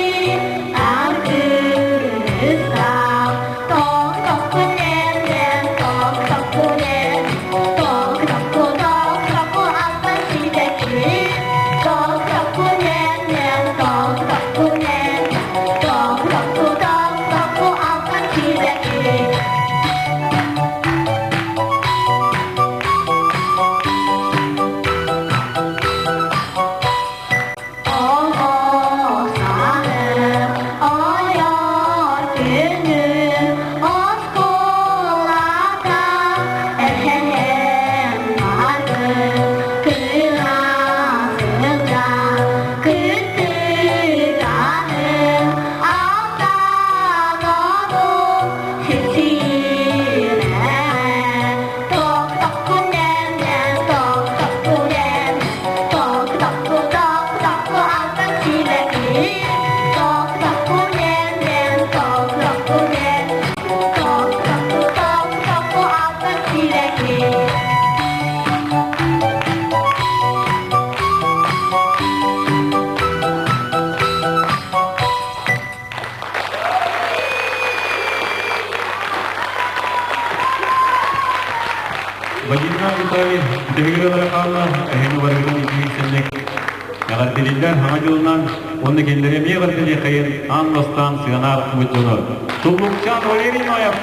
аргыстаах. Ток-токку нэмнэм, ток-токку нэм, ток-токку, ток-токку алтан сибэкки, ток-токку нэмнэм, ток-токку нэм, ток-токку, ток-токку алтан сибэкки. Оҕо сааһым, ойор күнүм, оскуолата эһэм барбыт, кыра сылдьан күттүк аһым, алтан отум сипсиинэҕэ, ток-токку нэмнэм, ток-токку нэм, ток-токку, ток-токку алтан сибэкки, ток-токку нэм-нэм, ток-токку нэм, ток-токку, ток-токку алтан сибэкки. Владимир Виталий, Тегерелere хаалла, эһиги барыгытын итиик Эҕэрдэлииллэр Саҥа дьылынан уонна кинилэри эмиэ эҕэрдэлиэхэйин аан бастаан сыанаах дьоно. Туллукчаан Валерий Ноев.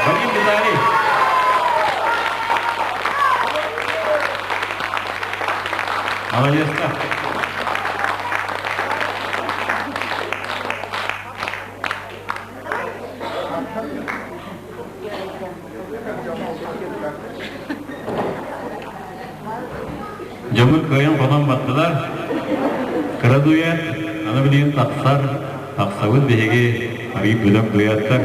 Вадим Виталий. Молодец-то. Дьоммут кыайан хотон баттылар. Кыра дуйат, аны билигин тахсар, тахсабыт биһиги арыый бөдөҥ дуйаттар.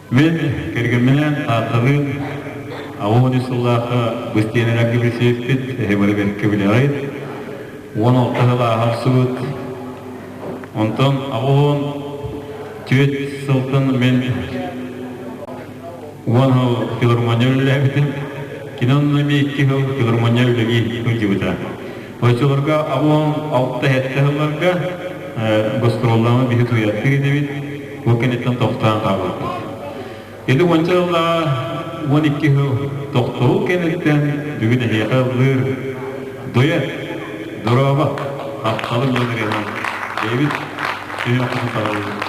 Мин кэргэмминээн Таатталыын 83 сыллаахха быстиэнэлэргэ билсибиппит, эһи бары бэркэ билэҕит. 16 сыл ааһа охсубут. Онтон 84 сылтан мин 10 сыл филармония үлэлээбитим. Кини онно эмиэ 2 сыл филармония үлэлии сылдьыбыта. Оччолорго 86-7 сылларга гастроллаама биһи туйаттык этибит, ол кэнниттэн тохтоон хаалбыппыт. Ити уонча сыллааҕы 12 сыл тохтобул кэнниттэн бүгүн эһиэхэ ыллыыр дуэт Дорообо тапталым диэн ырыанан бэйэбит сүһүөхпүтүн саҕалыыбыт.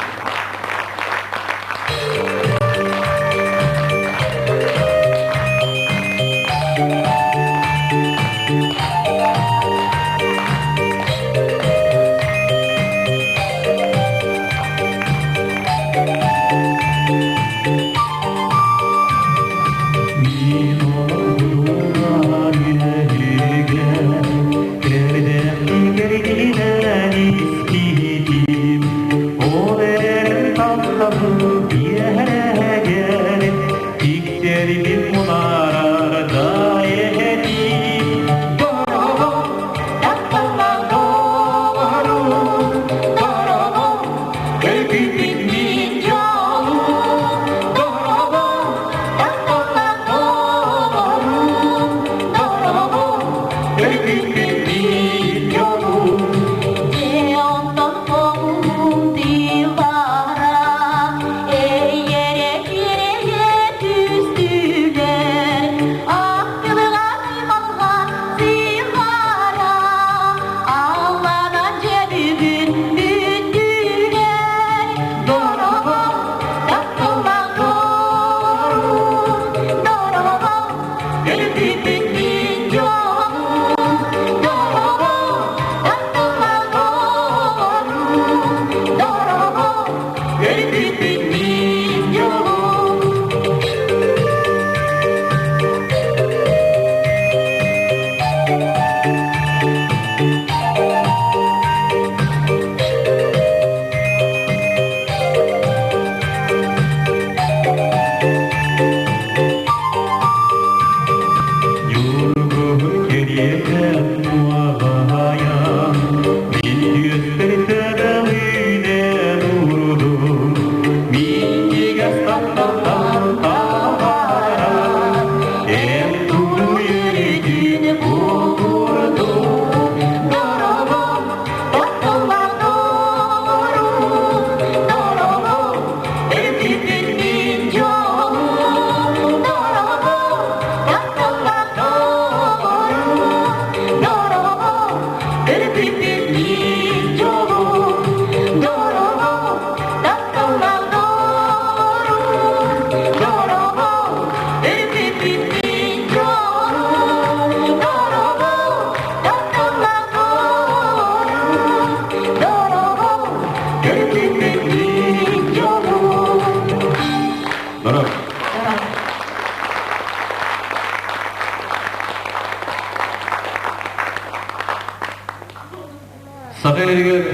Саха эригэр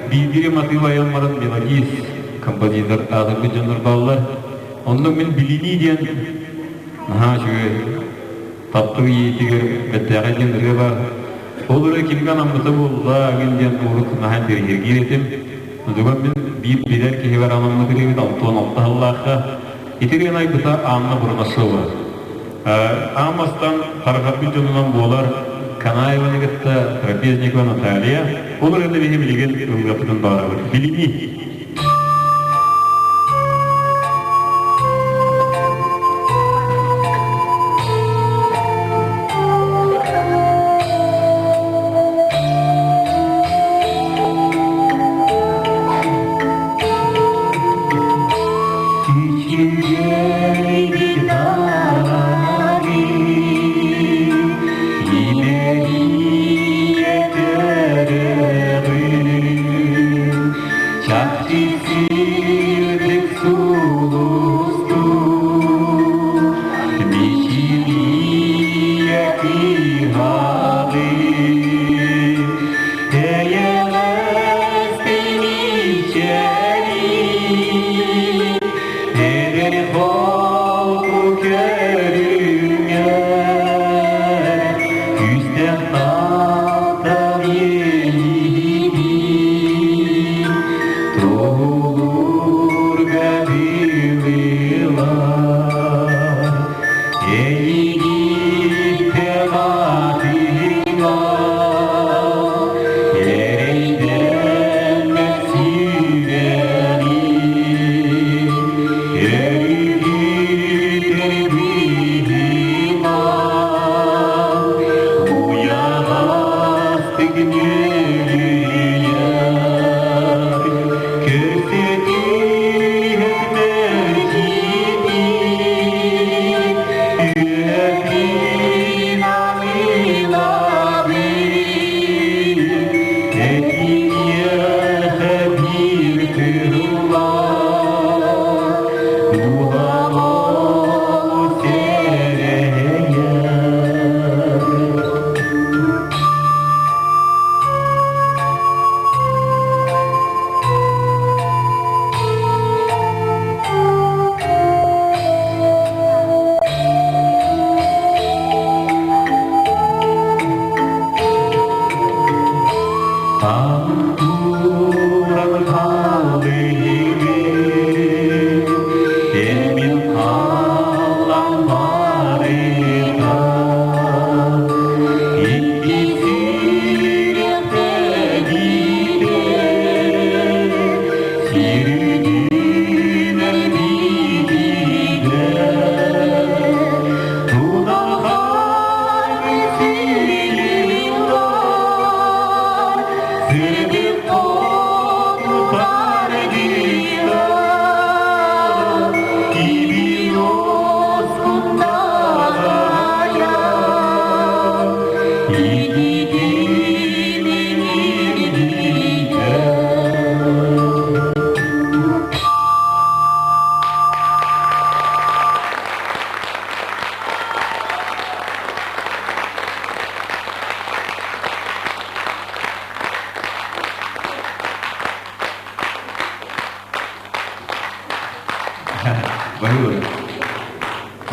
биирдири матыып айан баран мелодист, композитор аатырбыт дьоннор бааллар. Онно мин билинии диэн наһаа үчүгэй таптык иитигэр бэртээхэй диэн ырыа баар. Ол ырыа кимҥэ анаммыта буолла гин диэн урут наһаа интэриэһиргиир этим. Онтугар мин биир билэр киһибэр анаммыт ырыабыт 66 сыллаахха ити ырыаны айбыта Анна Бурнашова. Аан бастаан тарҕаппыт дьонунан буолар Канаеваны кытта Трапезникова Наталья. Ол ырыаны биһи билигин ыллыахпытын баҕарабыт. Билинии.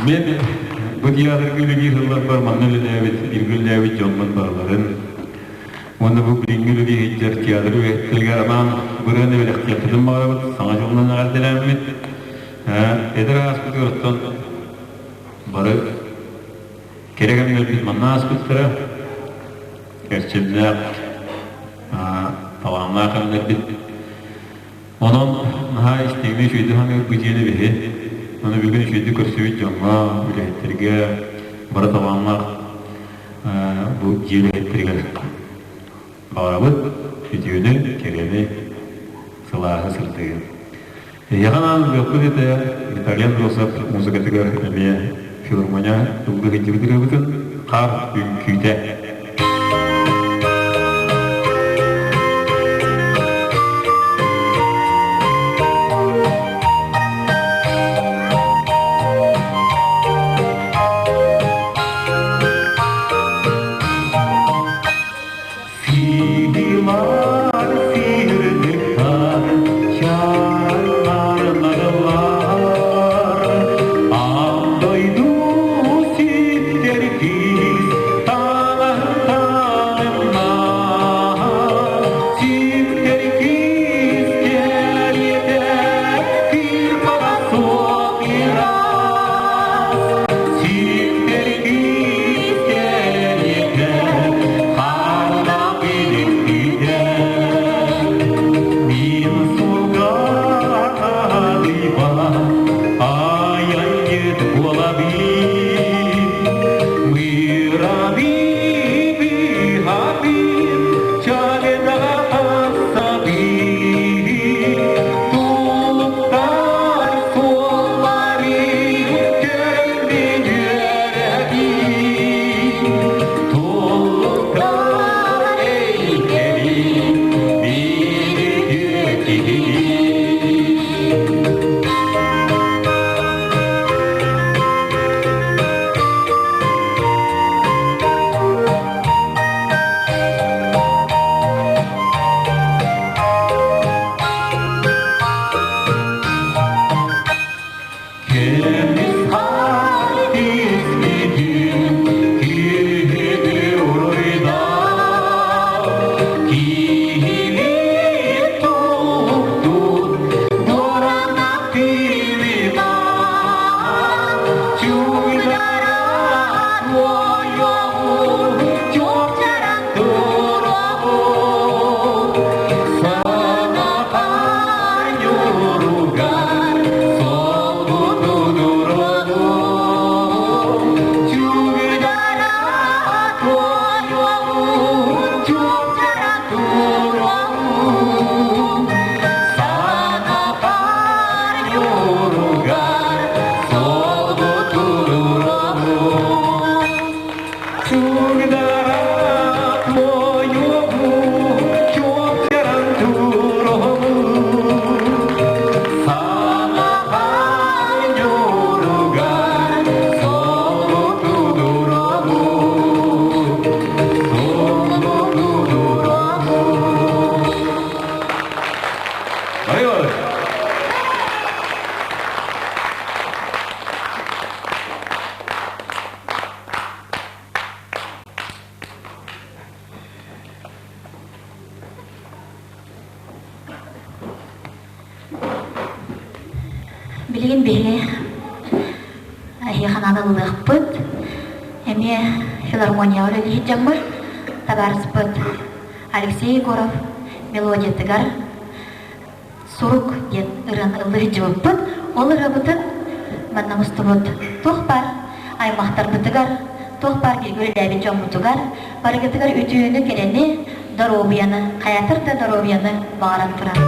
Мен бу театрга үлэлии сылларбар манна үлэлээбит, иргүллээбит дьоммун барыларын уонна бу билиҥҥи үлэлии сылдьар театр үлэһиттэригэр анаан бырыаны бэлэхтиэхпитин баҕарабыт, саҥа дьылынан эҕэрдэлээммит. Эдэр ааспытыгар оттон бары кэрэ кэмнэрбит манна ааспыттара, эрчимнээх, талааннаах кэмнэрбит. Онон наһаа истиҥник үчүгэйдик саныыр бу дьиэни биһи. Ону бүгүн үчүгэйдик көрсүбүт дьоҥҥо, үлэһиттэргэ, бары талааннаах бу дьиэ үлэһиттэригэр баҕарабыт үтүөнү, кэрэни, сылааһы, сырдыгы. Эһиэхэ анаан ылыахпыт этэ Виталий Андросов музыкатыгар эмиэ филармония ыллыы сылдьыбыт ырыабытын «Хаар үҥкүүтэ». Сидила. Билигин биһиги эһиэхэ аналлыахпыт. Эмиэ филармонияҕа үлэлиир дьоммут, табаарыспыт Алексей Егоров мелодиятыгар Сурук диэн ырыаны ыллыы сылдьыбыппыт. Ол ырыабытын манна мустубут туох баар аймахтарбытыгар, туох баар бииргэ үлэлээбит дьоммутугар барыгытыгар үтүөнү, кэрэни, доруобуйаны, хайатыр да доруобуйаны баҕаран туран.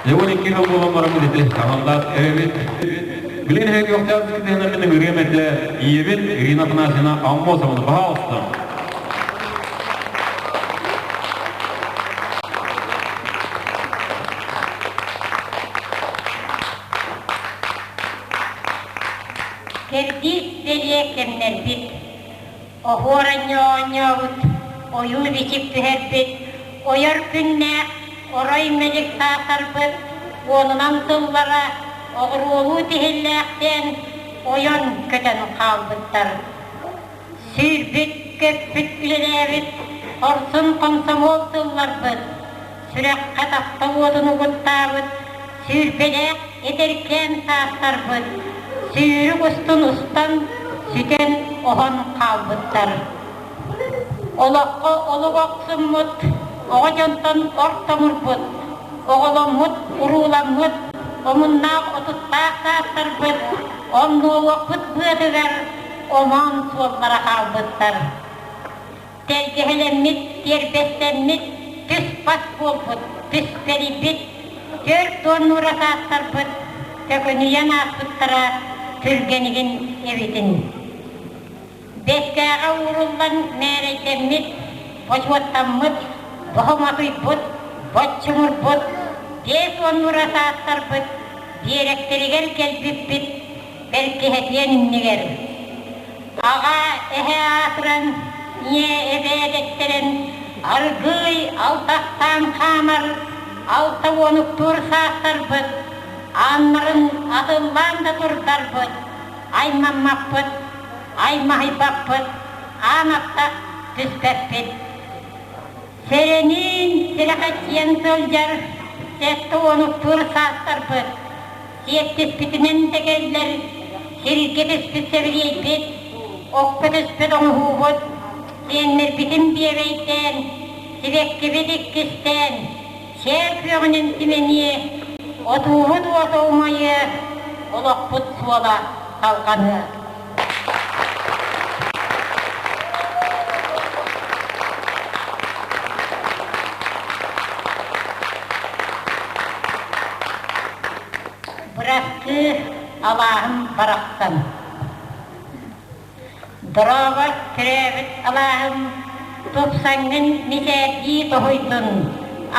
Дьэ, 12 сыл буолан бараммыт ити аналлаах эбэбит. Билигин эһиги Октябрьский тыһынан мин ыҥырыам этэ ийэбин Ирина Афанасьевна Аммосованы, пожалуйста. Кэрдиис бэлиэ кэмнэрбит, оһуор оонньообут, ойуу-бичик түһэрбит, ойор күннээх орой мэлик саахарбыт уонунан сыллара оҕуруолуу тиһиллээхтэн ойон көтөн хаалбыттар. Сүүрбүт-көппүт үлэлээбит хорсун хомсомуол сылларбыт, сүрэххэ таптал уотун угуттаабыт. сүүрбэлээх эдэркээн саастарбыт сүүрүк устун устан, сүтэн-оһон хаалбыттар. Олоххо олук охсуммут, оҕо дьонтон ортомурбут, оҕоломмут, урууламмыт, омуннаах отуттаах саастарбыт омнуолуохпут быатыгар омоон суоллара хаалбыттар. Тэлгэһэлэммит, тиэрбэстэммит, түс-бас буолбут, түспэрийбит, 40 нуура саастарбыт төкүнүйэн ааспыттара түргэнигин эбитин. Бэстээҕэ ууруллан мээрэйдэммит, бочуоттаммыт, боһомотуйбут, боччумурбут, 50 нуура саастарбыт биэрэктэригэр кэлбиппит бэркиһэтиэн иннигэр. Аҕа, эһэ аатыран, ийэ эбээ дэттэрэн, аргыый алтахтаан хаамар 60 уктуур саастарбыт, ааннарын атыллаан да турдарбыт, аймаммаппыт, аймаһыйбаппыт, аан аттах түспэппит. Сэрэниин сэрэхэччийэн сылдьар 70 уктуур саастарбыт, Сиэттиспитинэн да кэллэр, сиргэ түспүт сэбилиэйбит, окко түспүт оҥоһуубут, сиэннэрбитин биэбэйдээн, сибэккибит иккистээн, сиэр күөҕүнэн симэниэ, отуубут уота умайыа, олохпут суола салҕаныа. Бырастыы алааһым барахсан. Дорообо төрөөбүт алааһым, тупсаҥҥын мичээрдии тоһуйдун,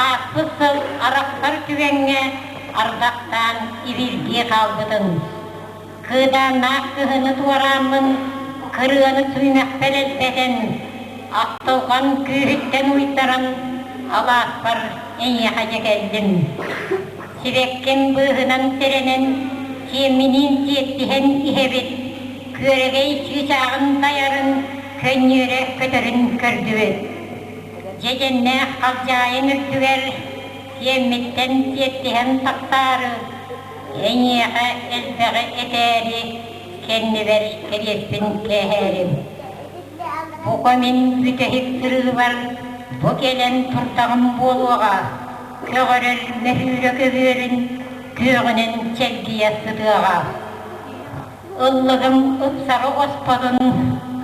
ааспыт сыл арахсар түгэҥҥэ ардахтаан ибирдии хаалбытын. Кыыдааннаах кыһыны туорааммын, кырыаны сүүмэхпэр элбэтэн, ахтылҕан күүһүттэн уйтаран, алааспар эйиэхэ дьэ кэллим. Сибэкким быыһынан сэрэнэн, сиэмминиин сиэттиһэн иһэбит, күөрэгэй чыычааҕын дайарын, көнньүөрэ көтөрүн көрдүбүт. Дьэдьэннээх халдьаайын үрдүгэр сиэммиттэн сиэттиһэн тахсаары, Эйиэхэ элбэҕи этээри, кэннибэр кэриэспин кээһээрим. Бука мин бүтэһик сырыыбар бу кэлэн турдаҕым буолуоҕа, көҕөрөр мөһүүрэ көбүөрүн күөҕүнэн чэлгийэ сытыаҕа. Ыллыгым ыпсары оспотун,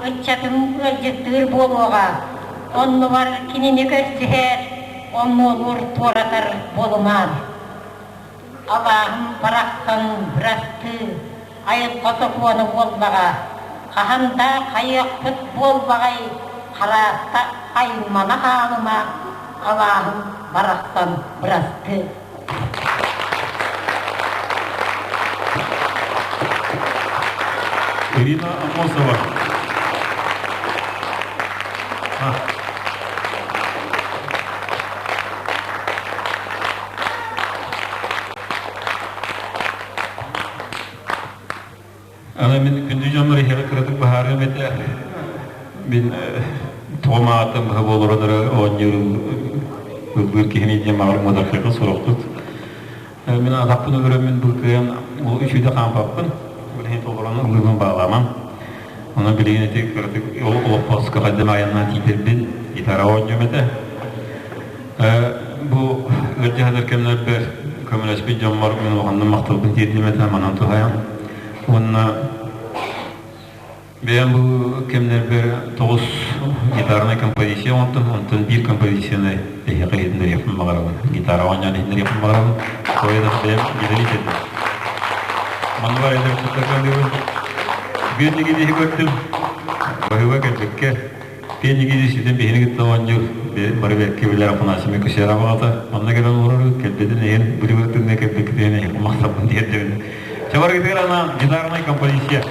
ыччатым ыалдьыттыыр буолуоҕа, оннугар кинини көрсүһэр, омнуолуур туоратар буолумаар. Алааһым барахсан бырастыы, айылҕа сокуона буоллаҕа, хаһан да хайыахпыт буоллаҕай, харааста аймана хаалыма, алааһым барахсан бырастыы. Ирина Амосова. Аны мин күндү дьоннор иһэҕэ кыратык баһаарыам этэ. Мин тоҕом аатым быһа буоларын эрэ оонньуур ыллыыр киһини диэн маҕар муодархайга сорохпут. Мин атахпын өлөрөммүн бу кыайан ол үчүгүйдэ хаампаппын. Билигин толорон ыллыыбын баҕаламам. Онон билигин ити кыратык ол олоппоско хайдах айаннаан тиийдэрбин гитара оонньуом этэ. Бу ыалдьыһар кэмнэрбэр көмөлөспүт дьоммор мин улаханнык махталбын тиэрдим этэ манан туһайан. Уонна бэйэм бу кэмнэрбэр тоҕус гитарнай композиция оҥордум, онтон биир композицияны эһиэхэ иһитиннэриэхпин баҕарабын. Гитара оонньоон иһитиннэриэхпин баҕарабын. Тоҕо бэйэм гитарист этим. Манна бар эдэр ыччаттарга Бүөн нигидиһи көрдүм. Баһыыба кэлбиккэ Пиэн Никитич итин биһини кытта оонньуур бары бэркэ билэр Афанасий Микусеров аҕата манна кэлэн олорор кэлбитин иһин бу тыҥҥа кэлбиккитин иһин махталбын тиэрдэбин. Чабаргытыгар анаан гитарнай композиция.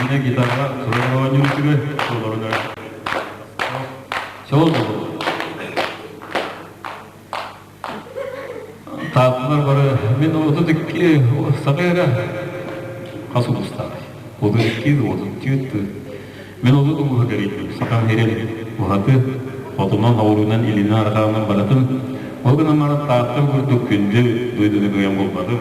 Кини гитара туран оонньуур үчүгэй, толорун эрэ. Сол Таатталар бары мин 32 саха эрэ хас улуустаах 32 34 мин 30 улууһа кэрийдим сахам сирин уһаты хотунан оҕуруунан илинэн арҕаанан барытын ол гынан баран Тааттам курдук күндү дойдуну кыайан булбатым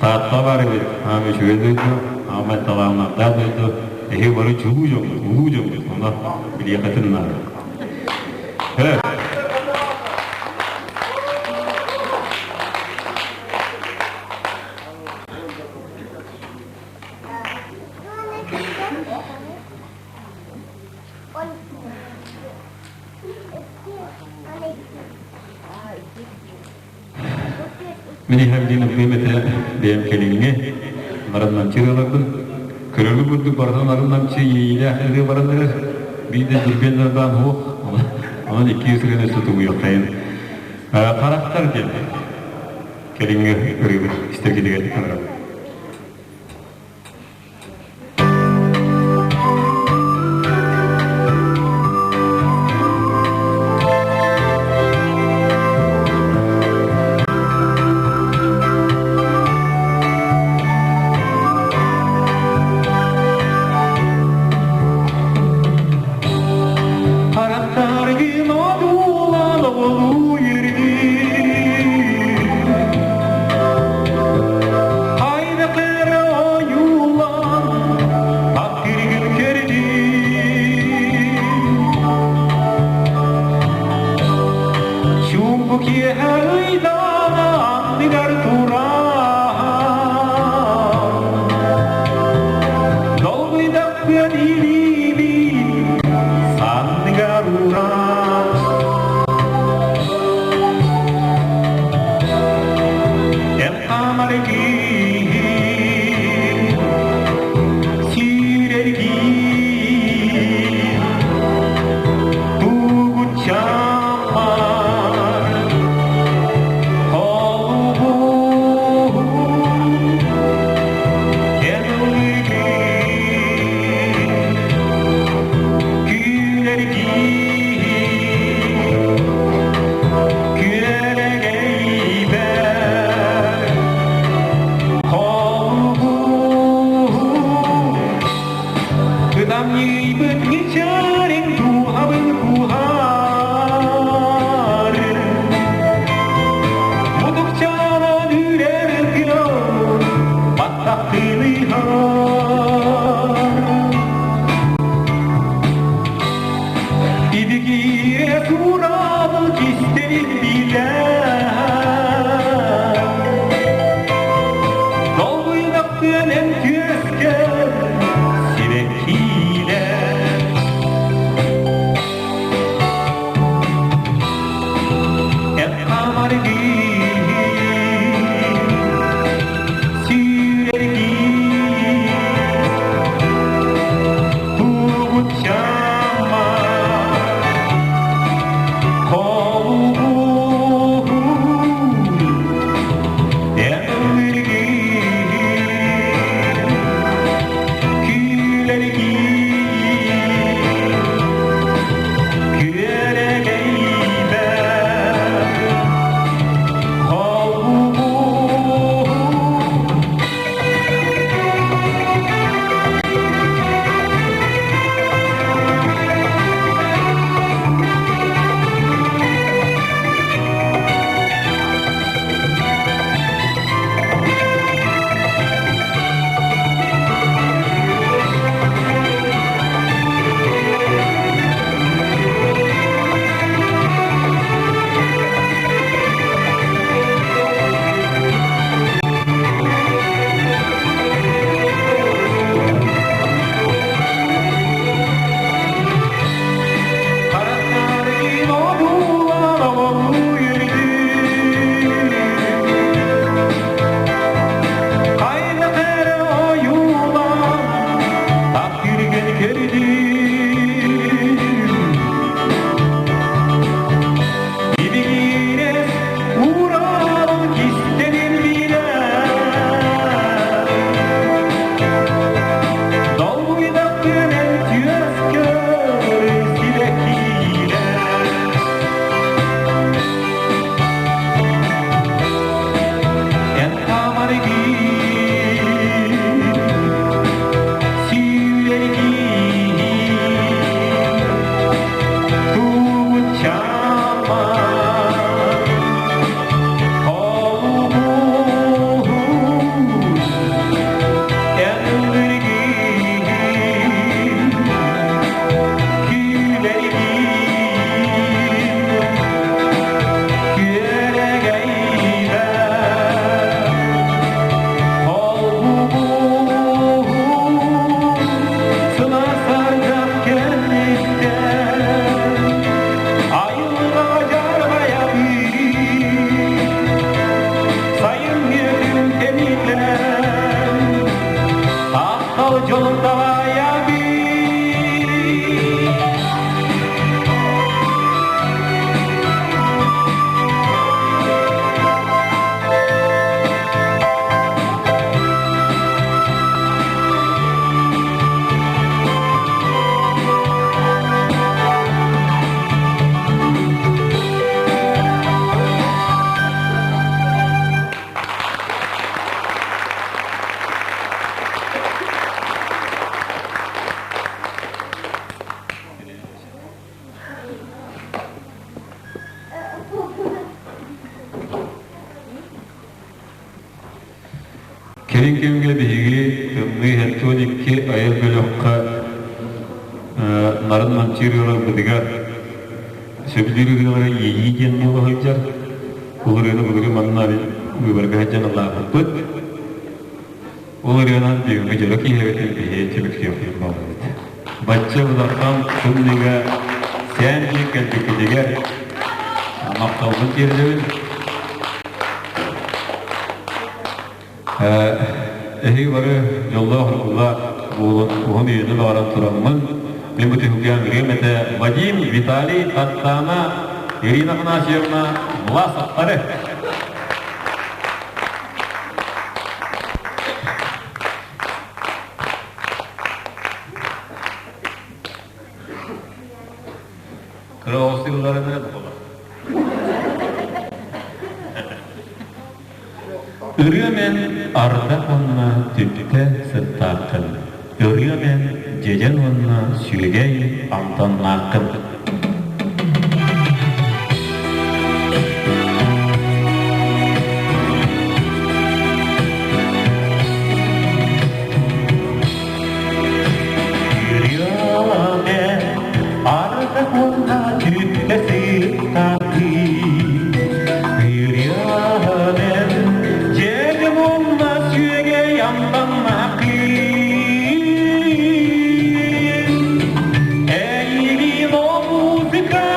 Таатта баар эбит аам үчүгэй дойду аамай талааннардаах дойду эһиги бары чулуу дьоҥҥут улуу дьоҥҥут ону билиэххитин наада Мин иһэрдиин ыллыым этэ бэйэм кэлиҥҥи баран-намчы ырыаларбын. Көрөргө курдук барытын арын-намчы иэйиилээх ырыа баран эрэр. Биирдэ дьирбиэн дарбаан суох. Онон 200 ырыаны өссө тумуйуохтайын. Харахтар диэн кэлиҥҥи ырыабыт истэргитигэр ыҥырабын. Харахтаргын одуулан оҕолуу үрдүү. Кэлин кэмҥэ биһиги Тымныы 72 айар бөлөххө нарын намчыыр ыаларбытыгар сөбүлүүр ырыалара иэйии диэн буола сылдьар. Ол ырыаны былыргы манна быыбарга сылдьан ыллаабыппыт. Ол ырыанан бүгүҥҥү дьоро киэһэбитин биһи түмүктүөхпүтүн баҕарабыт. Бачча улахан тымныыга сээн диэн кэлбиккитигэр махталбын тиэрдэбин. Эһиги бары дьоллоох-соргулаах буолун, уһун үйэни баҕаран тураммын, мин бу түһүлгэҕэ ыҥырыам этэ Вадим, Виталий, Таттаана, Ирина Афанасьевна Власовтары. Кыра оҕус тылларынан буолар. Ырыа мен ардах уонна түптэ сыттааххын, ырыа мен дьэдьэн уонна сүөгэй амтаннааххын. Ырыа ардах уонна түптэ сыттааххын, ырыа мен дьэдьэн уонна сүөгэй амтаннааххын. Эйигин о музыка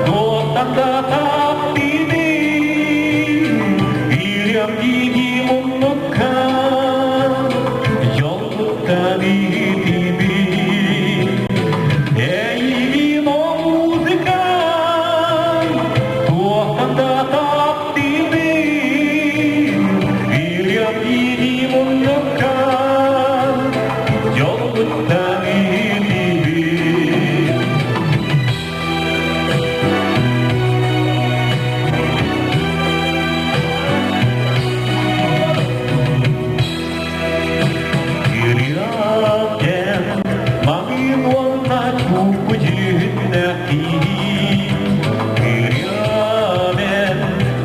туохтан да таптыыбын, Илиэм диги муннукка, дьолбуттан иитибин. Эйигин о музыка туохтан да таптыыбын, Илиэм диги муннукка, дьолбуттан иитибин. Ырыа маҥыын уонна чуумпу дьүһүннээх киһи. Ырыа мен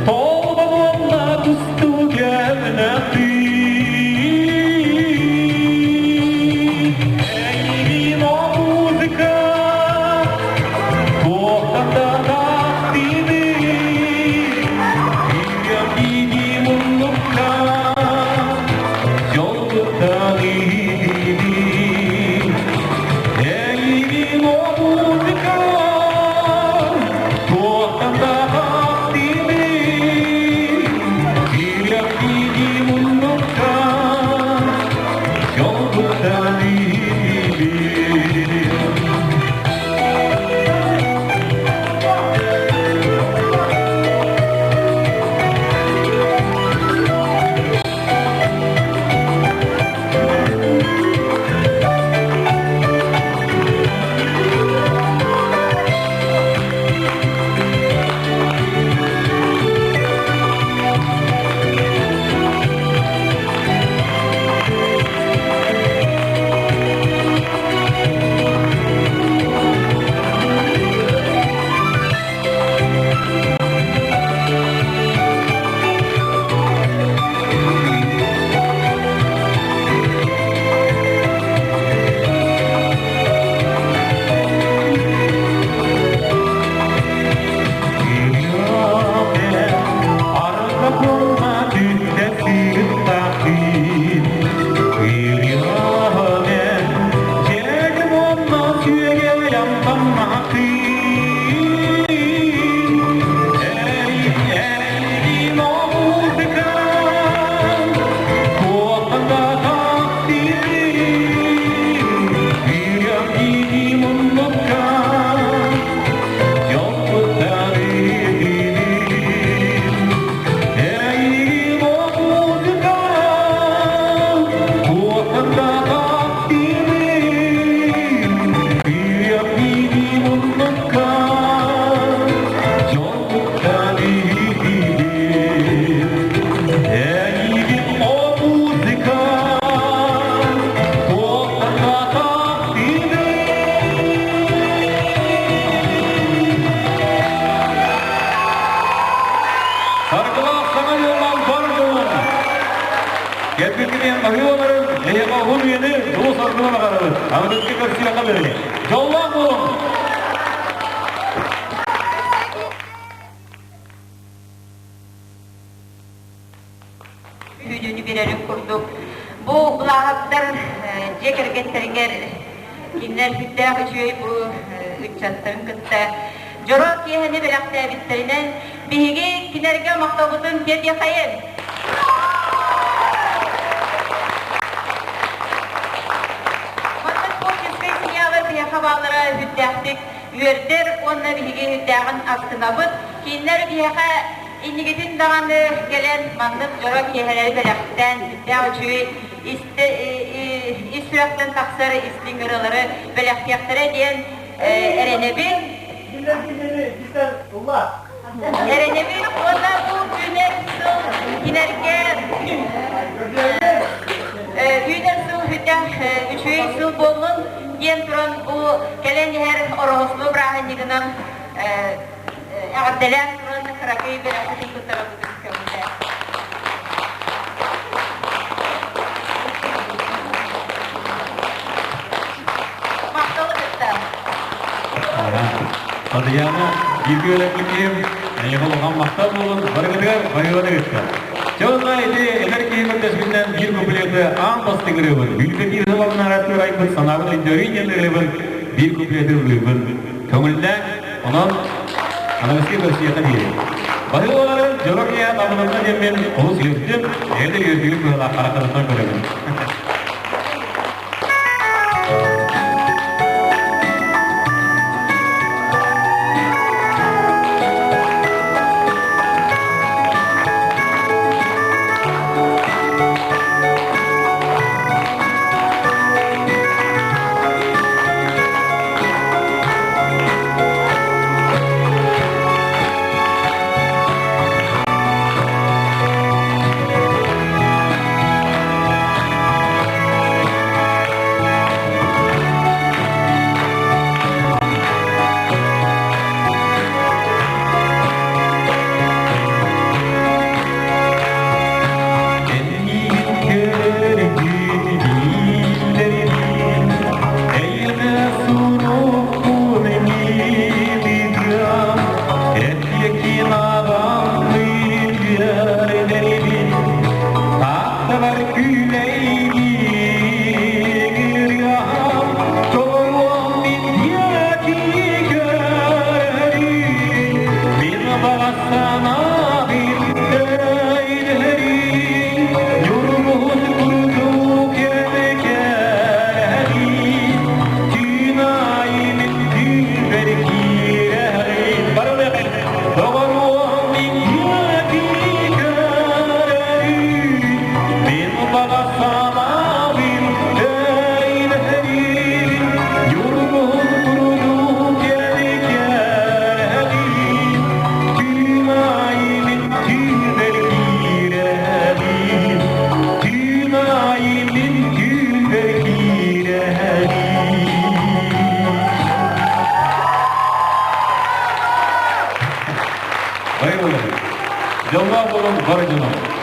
толбон уонна тустуу кэмнээх Эйигин о музыка туохтан да таптыыбын. Үйэм муннукка дьолбуттан иһитибин. Эйигин о музыка туохтан да таптыыбын. Үйэм муннукка дьолбуттан иһитибин. Саргылаах Саҥа дьылынан бар дьонум! Кэлбиккитин баһыыларын, эһиэхэ уһун үйэни, дьолу-соргуну баҕарабыт. Аныгыскы көрсүөххэ бэрили. Дьоллоох буолуҥ! Күүнүнү биэрэрин курдук бу былааһаптар дьиэ кэргэттэригэр кинилэр сүрдээх үчүгэй бу ыччаттарын кытта дьоро киэһэни бэлэхтээбиттэринэн биһиги кинилэргэ махталбытын тиэрдиэххэйин. Маннык творческай семьялар биһиэхэ бааллара сүрдээхтик үөрдэр уонна биһиги сүрдээҕин астынабыт. Кинилэр биһиэхэ Инникитин даҕаны кэлэн маннык дьоро киэһэлэри бэлэхтээн, сүрдээх үчүгэй ис сүрэхтэн тахсар истиҥ ырыалары бэлэхтиэхтэрэ диэн эрэнэбин. Эрэнэбин уонна бу үүнэр сыл кинилэргэ үүнэр сыл сүрдээх үчүгэй сыл буоллун диэн туран бу кэлэн иһэр Ороһуспу бырааһынньыгынан Эҕэрдэлээн туран кыракый бэлэхпитин туттарарбытын көҥүллээ. Махталы кытта. Татьяна, бииргэ үөрэммит эйиэхэ улахан махтал буолун, барыгытыгар байыаны кытта. Чэ онно ити эдэр киһи көрдөспүтүнэн биир куплеты аан бастыҥ ырыабын, биир сылалнаратыыр айбыт санаабын өйдөөрүй диэн ырыабын биир куплеты ыллыыбын. Көҥүллээн, онон аныгыскы көрсүөххэ диэри. Баһыылалары дьоро киһи табылынна диэммин олус үөрдүм, эйэ үөрдүгүн быһалаах харахтарыттан көрөбүн. Дьоллоох буолун, бар дьоно!